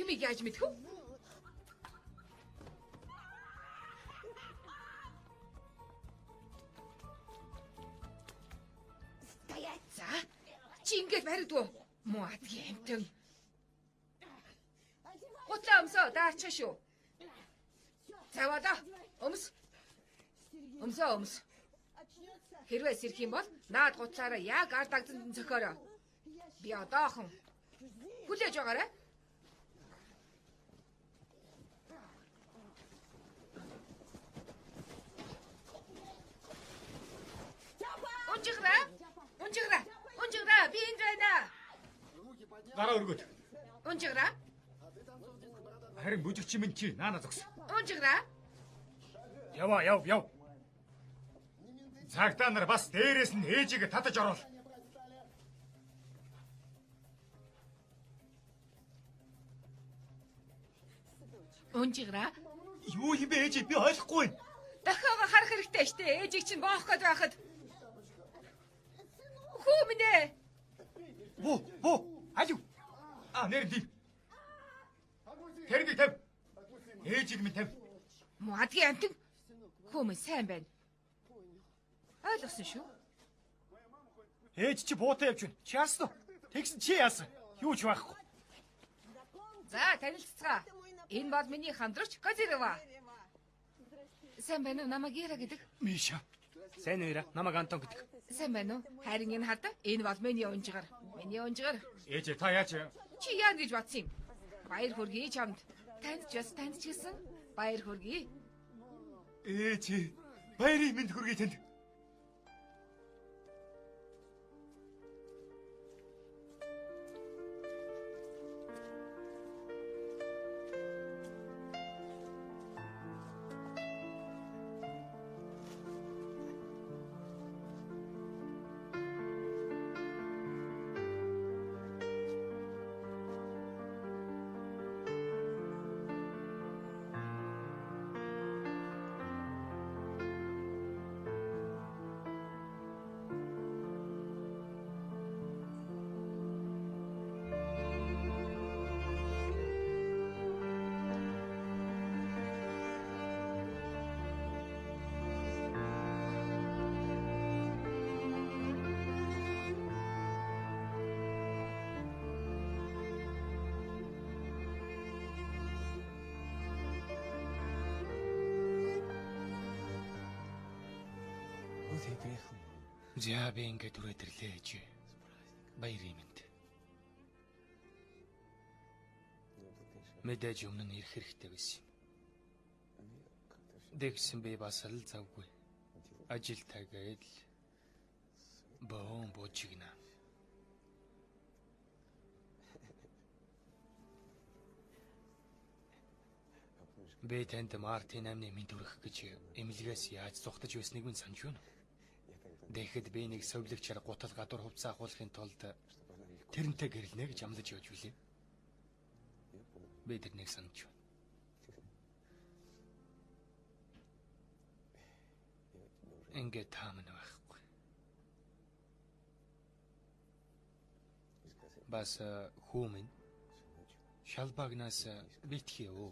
Юмыг яаж мэдэх вэ? За, чи ингэж баригдгүй. Муу адгийн амтан. Гутлаа өмсөө, даарч шүү. Заваалаа. Өмс. Өмсөө өмс. Хэрвээ сэрх юм бол наад гутлаараа яг ард агзанд нь цохиороо. Би одоохон хүлээж байгаарай. Унжиграа. Би энд байна. Гараа өргөд. Унжиграа. Харин бүжигч минь чи наана зогс. Унжиграа. Яваа яв яв. Цагдаа нар бас дээрээс нь ээжийг татаж оруул. Унжиграа. Юу юм бэ ээж, би ойлгохгүй байна. Дохиогоо харах хэрэгтэй штэ. Ээжийг чинь боох гээд байхад. Хүү минь ээ. Бу, бу. Алив. А нэр див. Тэрнийг тавь. Ээжийг минь тавь. Мадгийн амтан. Хүү минь сайн байна. Ойлгосон шүү. Ээж чи буутай явж байна. Чи яасан уу? Тэгсэн чи яасан? Юу ч байхгүй. За танилцацгаа. Энэ бол миний хамтрагч Козирова. Сайн байна уу? Намайг Ира гэдэг. Миша. Сайн уу Ира? Намайг Антон гэдэг. Сайн байна уу? Харин энэ хардаа энэ бол миний унжгаар. Миний унжгаар. Ээж та яаж? Чи яана гэж бодсон юм? Баяр хүргэе чамд. Танд ч бас танд ч гэсэн баяр хүргэе. Ээж баярын мэнд хүргэе танд. За би ингээд түрээд ирлээ ээж. Баярын мэнд. Мэдээж өмнө нь ирэх хэрэгтэй байсан юм. Тэгсэн би бас л завгүй. Ажил тагээл бөөн божигна. Би танд Мартин 8-ны мэнд хүргэх гэж эмнэлгээс яаж зугтаж байсныг минь санаж байна. Тэгэхэд би нэг совилогчаар гутал гадуур хувцас авахулахын тулд тэрнтэй гэрлэнэ гэж амлаж явж билээ. Би тэрнийг санаж байна. Ингээд та минь байхгүй. Бас хүү минь шалбагнаас битгий өө.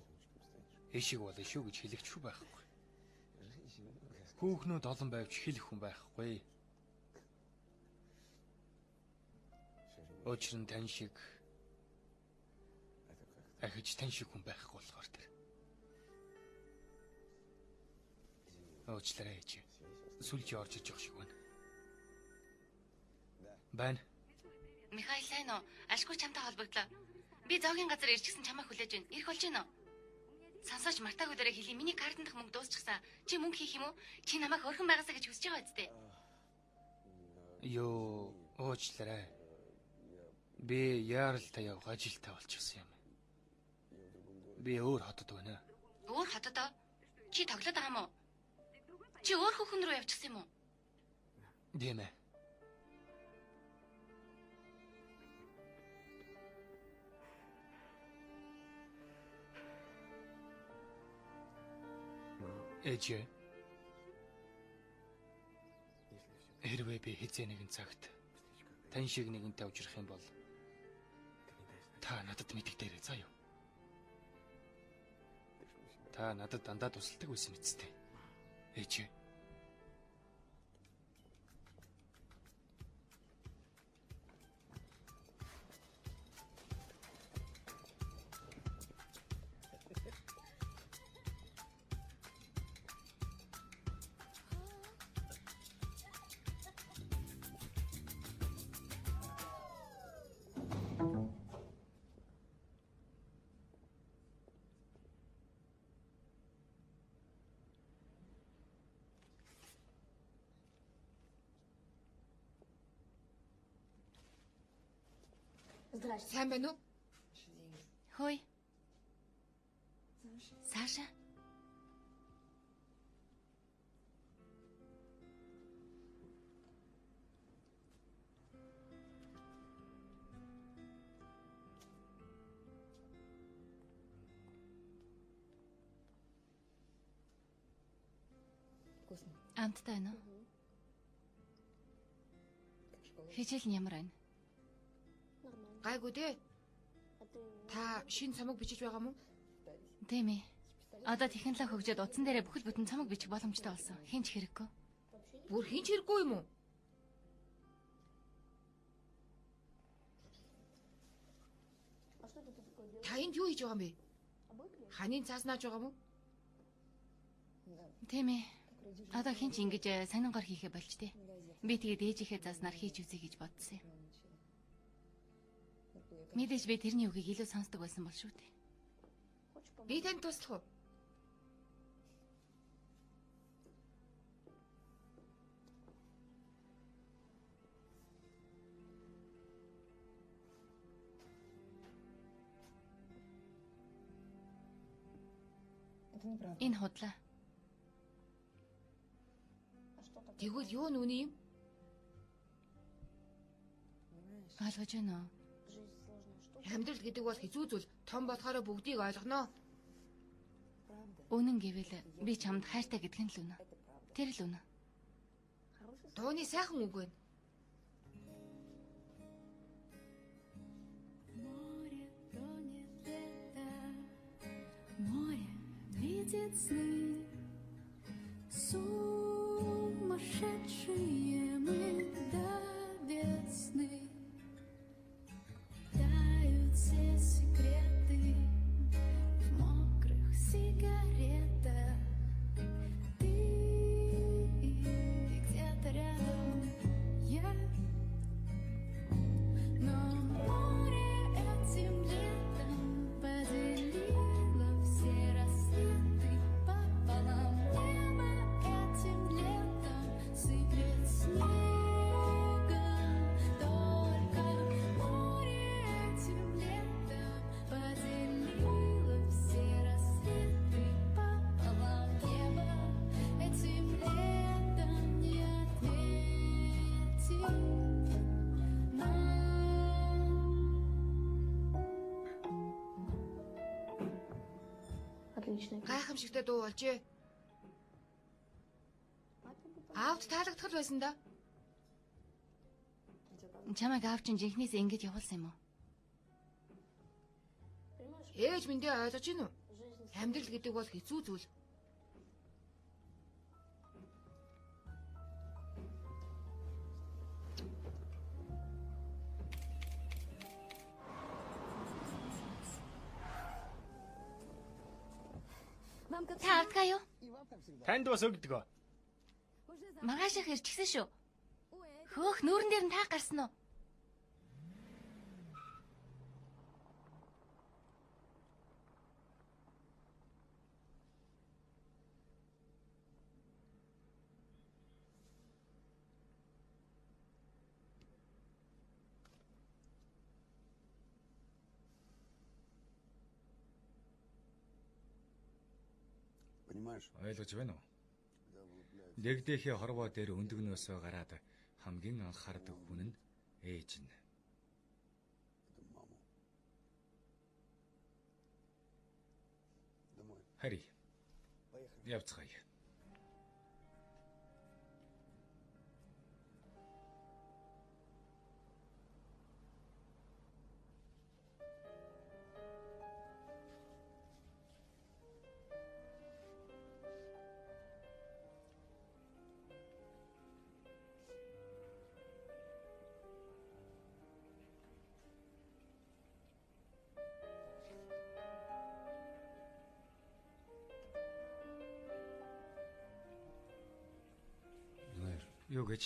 Ишиг болно шүү гэж хэлэгч шүү байхгүй. Хүүхнүүд олон байвч хэлэх хүн байхгүй. Учир нь тань шиг ахиж тань шиг хүн байхгүй болохоор тэр. Уучлаарай ээж. Сүлж орж иж явах шиг байна. Байна. Михаил сайн уу? Ашгүй чамтай холбогдлоо. Би зоогийн газар ирчихсэн чамайг хүлээж байна. Ирэх болж байна уу? Сонсооч мартаагүй дээрээ хэлье. Миний картанд дах мөнгө дуусчихсан. Чи мөнгө хийх юм уу? Чи намайг хөрхөн байгаасаа гэж хүсэж байгаа үсттэй. Йоо, уучлаарай. Би яаралтай явах ажилтай болчихсон юм. Би өөр хотод байна. Өөр хотод оо? Чи тоглоод байгаа юм уу? Чи өөр хүүхэн рүү явчихсан юм уу? Тийм ээ. Ээж. Хэрвээ би хэзээ нэгэн цагт тань шиг нэгэнтэй ужрах юм бол та надад мэдэгдээрэй заа юу? Та надад дандаа тусалдаг байсан мэт дээ. Ээж. Сайн байна уу? Хөөе. Саша. Амттай байна уу? Хичээл нь ямар байна? Гайгүй дээ. Та шинэ цомог бичиж байгаа мó? Тийм ээ. Одоо технологи хөгжөөд утсан дээрээ бүхэл бүтэн цомог бичих боломжтой болсон. Хэн ч хэрэггүй. Бүр хэн ч хэрэггүй юм уу? Та энд юу хийж байгаа юм бэ? Ханийн цаас нааж байгаа мó? Тийм ээ. Одоо хэн ч ингэж сонингоор хийхэ болж тээ. Би тэгээд ээжийнхээ зааснаар хийж үзье гэж бодсон юм. Мэдээж би тэрний үгийг илүү сонсдог байсан бол шүү дээ. Би танд туслах уу? Энэ худлаа. Тэгвэл юу нүний юм? Ойлгож байна уу? Амьдрал гэдэг бол хэцүү зүйл. Том болохоор бүгдийг ойлгоно. Үнэн гэвэл би чамд хайртай гэдэг нь л үнэ. Тэр л үнэ. Дууны сайхан үг байна. Море тонет лето, море видит сны. Сумасшедшие мы до весны. Тают все секреты в мокрых сигаретах. Ты где-то рядом, я. Но море этим летом поделило все рассветы пополам. Небо этим летом сыплет снегом. Только море этим летом поделило все рассветы пополам. Небо этим летом не ответит нам. Гайхамшигтай дуу болжээ. Аавд таалагдах л байсан да. Чамайг аав чинь жинхнээс ингэж явуулсан юм уу? Ээж минь дээ ойлгож гин үү? Амьдрал гэдэг бол хэцүү зүйл. Та авдгаа юу? Танд бас өгдөг. Маргааш их ирчихсэн шүү. Хөөх нүүрэн дээр нь та гарсан уу? Понимаешь? Ойлгож байна уу? Дэгдэхээ хорвоо дээр өндөгнөөсөө гараад хамгийн анхаардаг хүн нь ээж нь. Маму. Домой. Хари. Явцгаая. Знаешь, Юу гэж?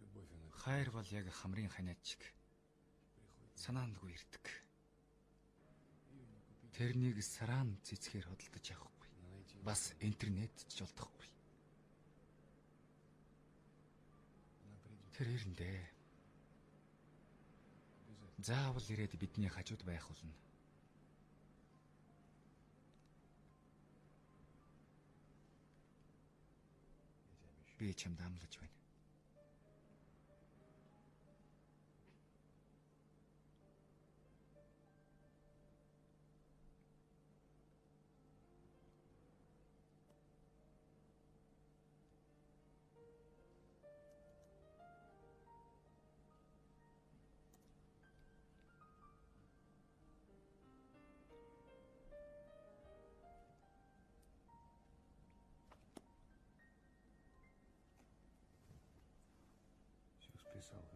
любовь она Хайр бол яг хамрын ханиад шиг санаандгүй ирдэг. Тэрнийг сараан цэцгээр хөдөлдөж явахгүй. Бас интернет ч жолдохгүй. она придет. Тэр ирэндээ. Заавал ирээд бидний хажууд байх болно. Би чамд амлаж байна.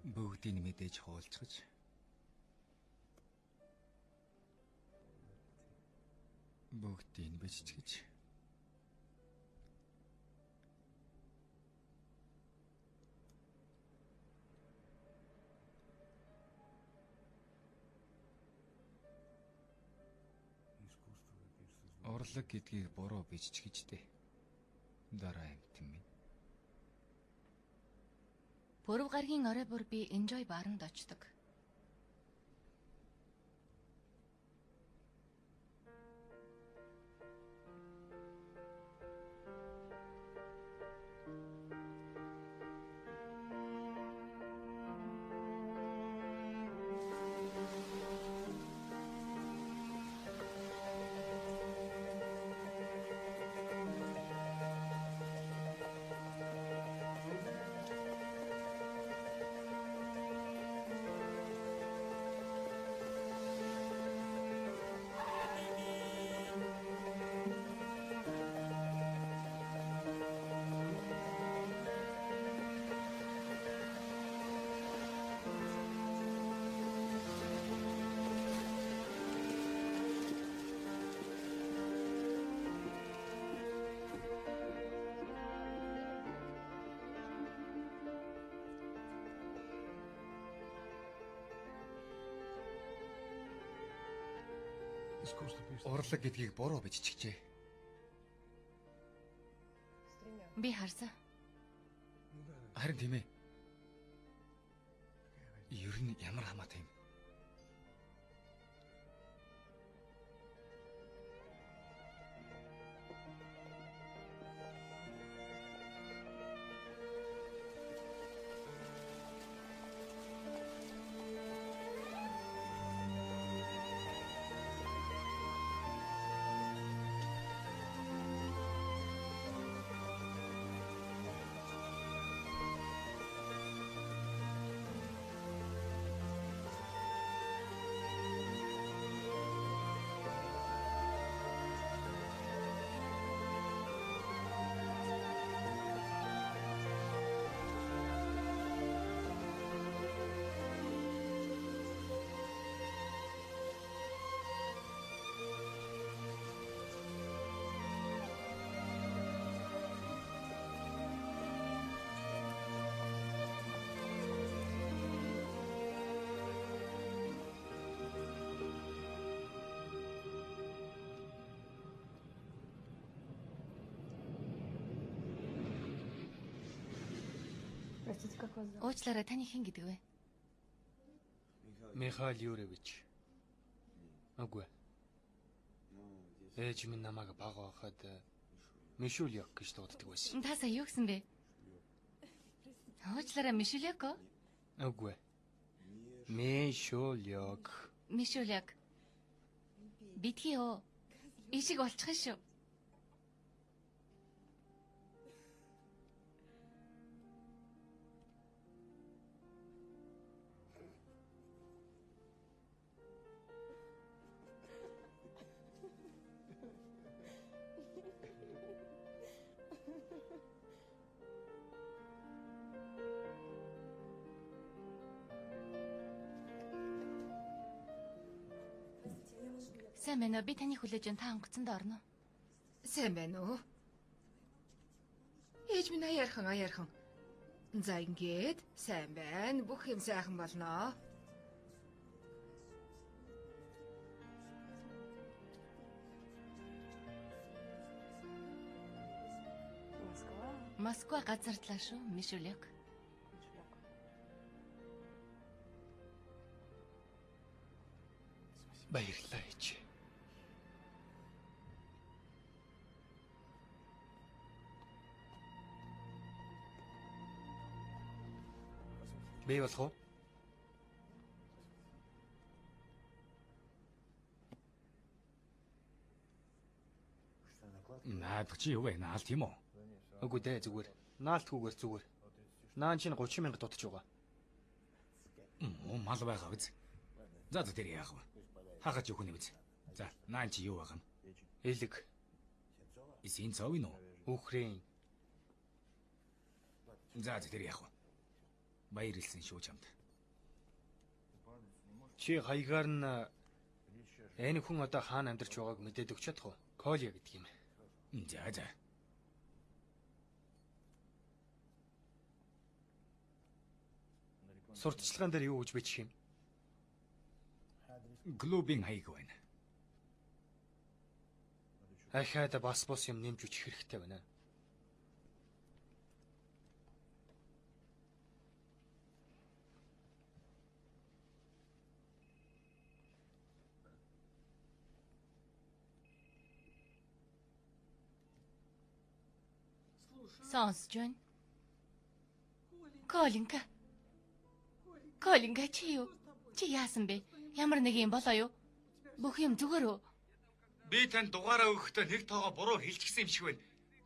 Бүгдийг мэдээж хуульчгаж бүгдийг биччихэж урлаг гэдгийг буруу биччихэж дээ. Дараа амьтан минь. Пүрэв гаригийн орой бүр би Enjoy баранд очдог. Урлаг гэдгийг буруу биччихжээ. Би харсан. Харин тийм ээ. Ер нь ямар хамаатай юм? Уучлаарай, таны хэн гэдэг вэ? Михаил Юрьевич. Үгүй. Ээж минь намайг бага байхад Мишүлёк гэж дууддаг байсан. Та сая юу гэсэн бэ? Уучлаарай, Мишүлёк уу? Үгүй. Мишүлёк. Мишүлёк. Битгий оо. Ишиг болчих шүү. Сайн байна уу? Би таны хүлээж байна. Та онгоцонд орно уу? Сайн байна уу? Ээж минь аяархан аяархан. За ингээд сайн байна. Бүх юм сайхан болно. Москва газардлаа шүү, Мишүлёк. Бий болох уу? Наадах чи юу вэ? Наалт юм уу? Үгүй дээ, зүгээр. Наалтгүйгээр зүгээр. Наан чинь 30 мянга дутаж байгаа. Муу мал байгаа биз? За за тэр яах вэ? Хахаж өгөх нь биз? За наан чи юу байгаа юм? Элэг. Эсийн цов уу? Үхрийн. За за тэр яах вэ? Баярлсан шүү чамд. Чи хаягаар нь энэ хүн одоо хаана амьдарч байгааг мэдээд өгч чадах уу? Коля гэдэг юм. За за. Сурталчилгаан дээр юу гэж бичих юм? Клубын хаяг байна. Ахаад бас бус юм нэмж өчих хэрэгтэй байна. Сонсож байна. Коленька. Коленька чи юу? Чи яасан бэ? Ямар нэг юм болоо юу? Бүх юм зүгээр үү? Би танд дугаараа өгөхдөө нэг тоогоо буруу хэлчихсэн юм шиг байна.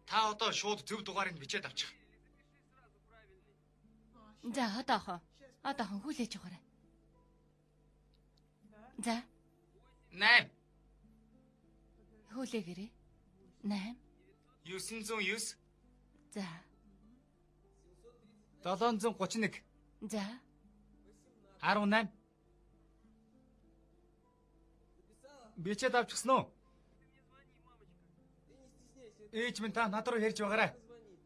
Та одоо шууд зөв дугаарыг бичээд авчих. За одоохон. Одоохон хүлээж аваарай. За. 8. Хүлээгээрэй. 8. 909. За. 731. За. 18. Бичээд авчихсан уу? Ээж минь та над руу ярьж байгаарай.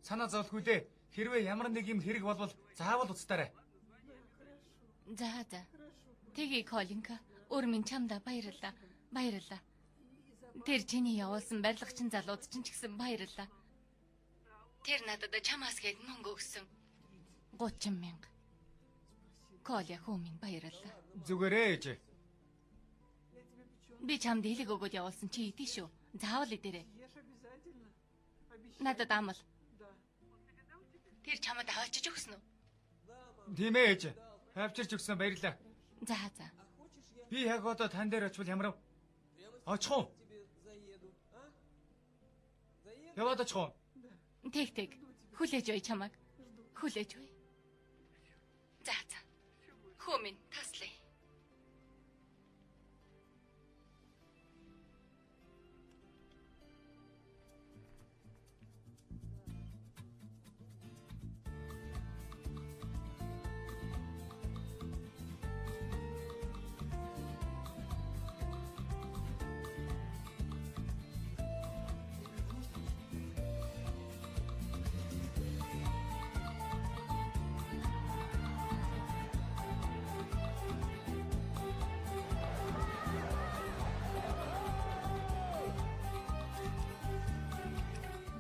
Санаа зовлгүй дээ. Хэрвээ ямар нэг юм хэрэг болвол заавал уцтаарай. За за. Тэгье Коленька. Өөр минь чамдаа баярлалаа. Баярлалаа. Тэр чиний явуулсан барилгачин залууд чинь ч гэсэн баярлалаа. Тэр надад чамаас гээд мөнгө өгсөн. 30 мянга. Коля хүү минь баярлалаа. Зүгээрээ ээж. Би чамд элэг өгөөд явуулсан чи идэх шүү. Заавал идээрэй. Надад амал. Тэр чамд авчиж өгсөн үү? Тийм ээ ээж. Авчирч өгсөн баярлалаа. За за. Би яг одоо тань дээр очивол ямар вэ? Очих уу? Яваад очих уу? Тэг тэг. Хүлээж бай чамайг. Хүлээж бай. За за. Хүү минь таслая.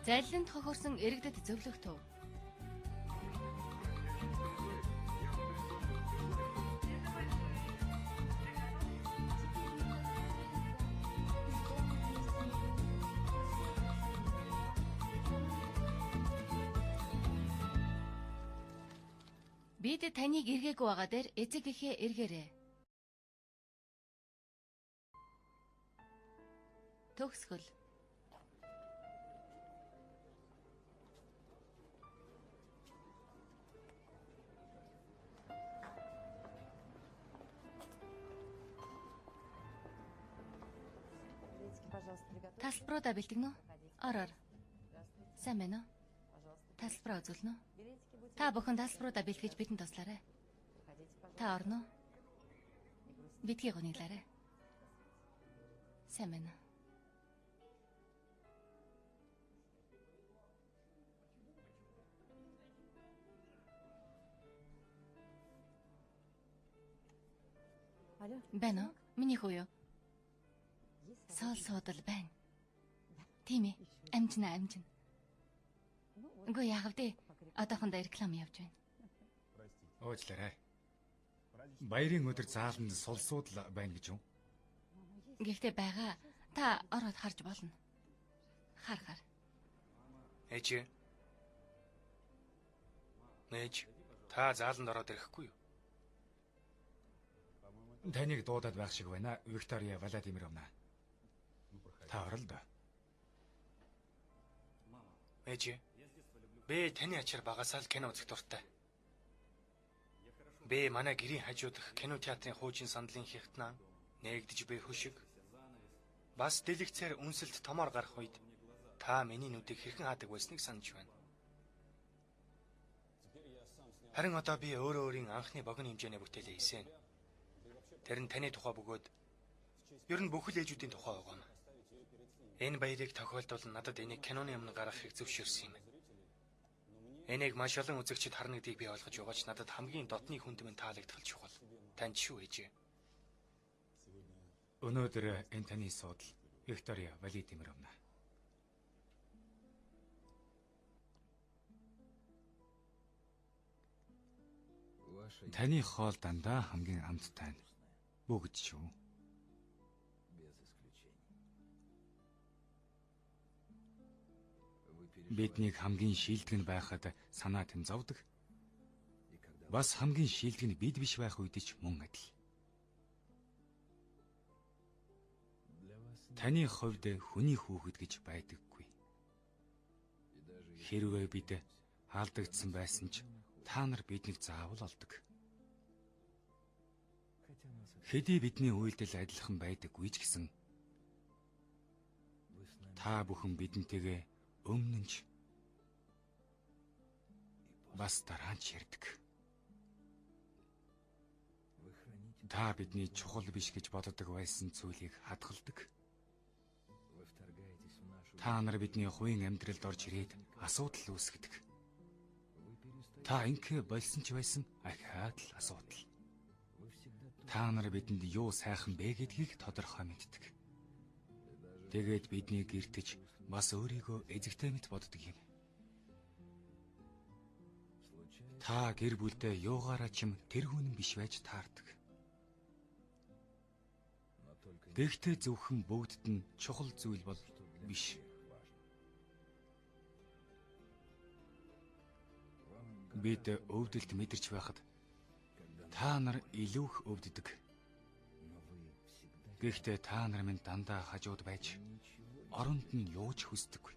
Заллинд хохирсон иргэдэд зөвлөх төв. Бид таныг эргээгүй байгаа дээр эцэг эхээ эргээрэй. Төгсгөл. Тасалбаруудаа бэлтгэнэ үү? Ор ор. Сайн байна уу? Тасалбараа үзүүлнэ үү? Та бүхэн тасалбаруудаа бэлтгэж бидэнд туслаарай. Та орно уу? Битгий гуниглаарай. Сайн байна уу? Байна уу? Миний хүү юу? Сол суудал байна. Тийм ээ. Амжина амжина. Үгүй яах вэ? Одоохондоо реклам явж байна. Уучлаарай. Баярын өдөр зааланд сул суудал байна гэж юу? Гэхдээ байгаа. Та ороод харж болно. Хар хар. Ээж. Ээж, та зааланд ороод ирэхгүй юу? Таныг дуудаад байх шиг байна, Виктория Владимировна. Та оролдоо. Ээж. Би таны ачаар багасаа л кино үзэх дуртай. Би манай гэрийн хажуудах кино театрын хуучин сандлын хятнаа нээгдэж буй хөшиг бас дэлгэцээр үнсэлт томоор гарах үед та миний нүдийг хэрхэн хаадаг байсныг санаж байна. Харин одоо би өөрөө өөрийн анхны богино хэмжээний бүтээлээ хийсэн. Тэр нь таны тухай бөгөөд ер нь бүхэл ээжүүдийн тухай байгаа юм. Энэ баярыг тохиолдвол надад энийг киноны өмнө гаргахыг зөвшөөрсөн юм. Энийг маш олон үзэгчид харна гэдгийг би ойлгож байгаа ч надад хамгийн дотны хүнд минь таалагдах л чухал. Танд шүү ээжээ. Өнөөдөр энэ таны асуудал, Виктория Владимировна. Таны хоол дандаа хамгийн амттай нь. Бүгд шүү. Биднийг хамгийн шилдэг нь байхад санаа тань зовдөг. Бас хамгийн шилдэг нь бид биш байх үед ч мөн адил. Таны хувьд хүний хүүхэд гэж байдаггүй. Хэрвээ бид алдагдсан байсан ч та нар биднийг заавал олдог. Хэдий бидний үйлдэл адилхан байдаггүй ч гэсэн та бүхэн бидэнтэйгээ өмнө нь ч бас дараа нь ч ярьдаг. Та бидний чухал биш гэж боддог байсан зүйлийг хадгалдаг. Та нар бидний хувийн амьдралд орж ирээд асуудал үүсгэдэг. Та инхээ болсон ч байсан ахиад л асуудал. Та нар бидэнд юу сайхан бэ гэдгийг тодорхой мэддэг. Тэгээд биднийг гэртэж бас өөрийгөө эзэгтэй мэт боддог юм. Та гэр бүлдээ юугаараа ч юм тэр хүн биш байж таардаг. Гэхдээ зөвхөн бүгдд нь чухал зүйл бол биш. Бид өвдөлт мэдэрч байхад та нар илүү их өвддөг. Гэхдээ та нар минь дандаа хажууд байж оронд нь юу ч хүсдэггүй.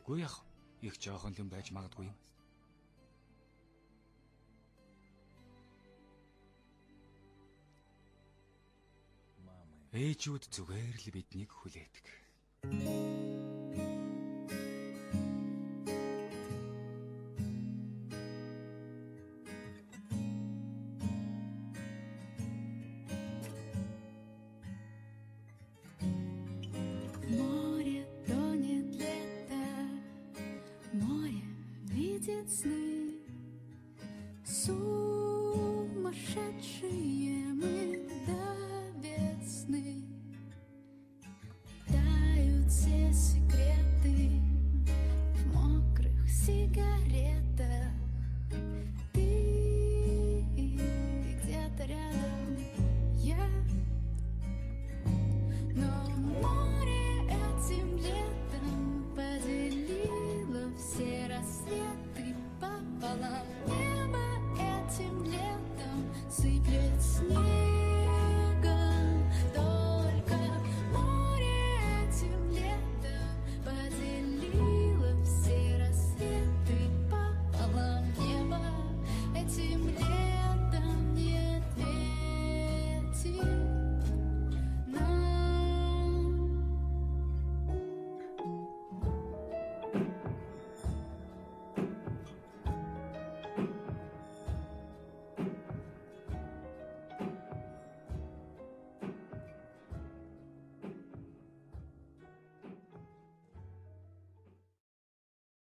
Үгүй яах их жоохон юм байж магадгүй юм. Ээжүүд зүгээр л биднийг хүлээдэг. Море тонет лето, море видит сны, сумасшедший.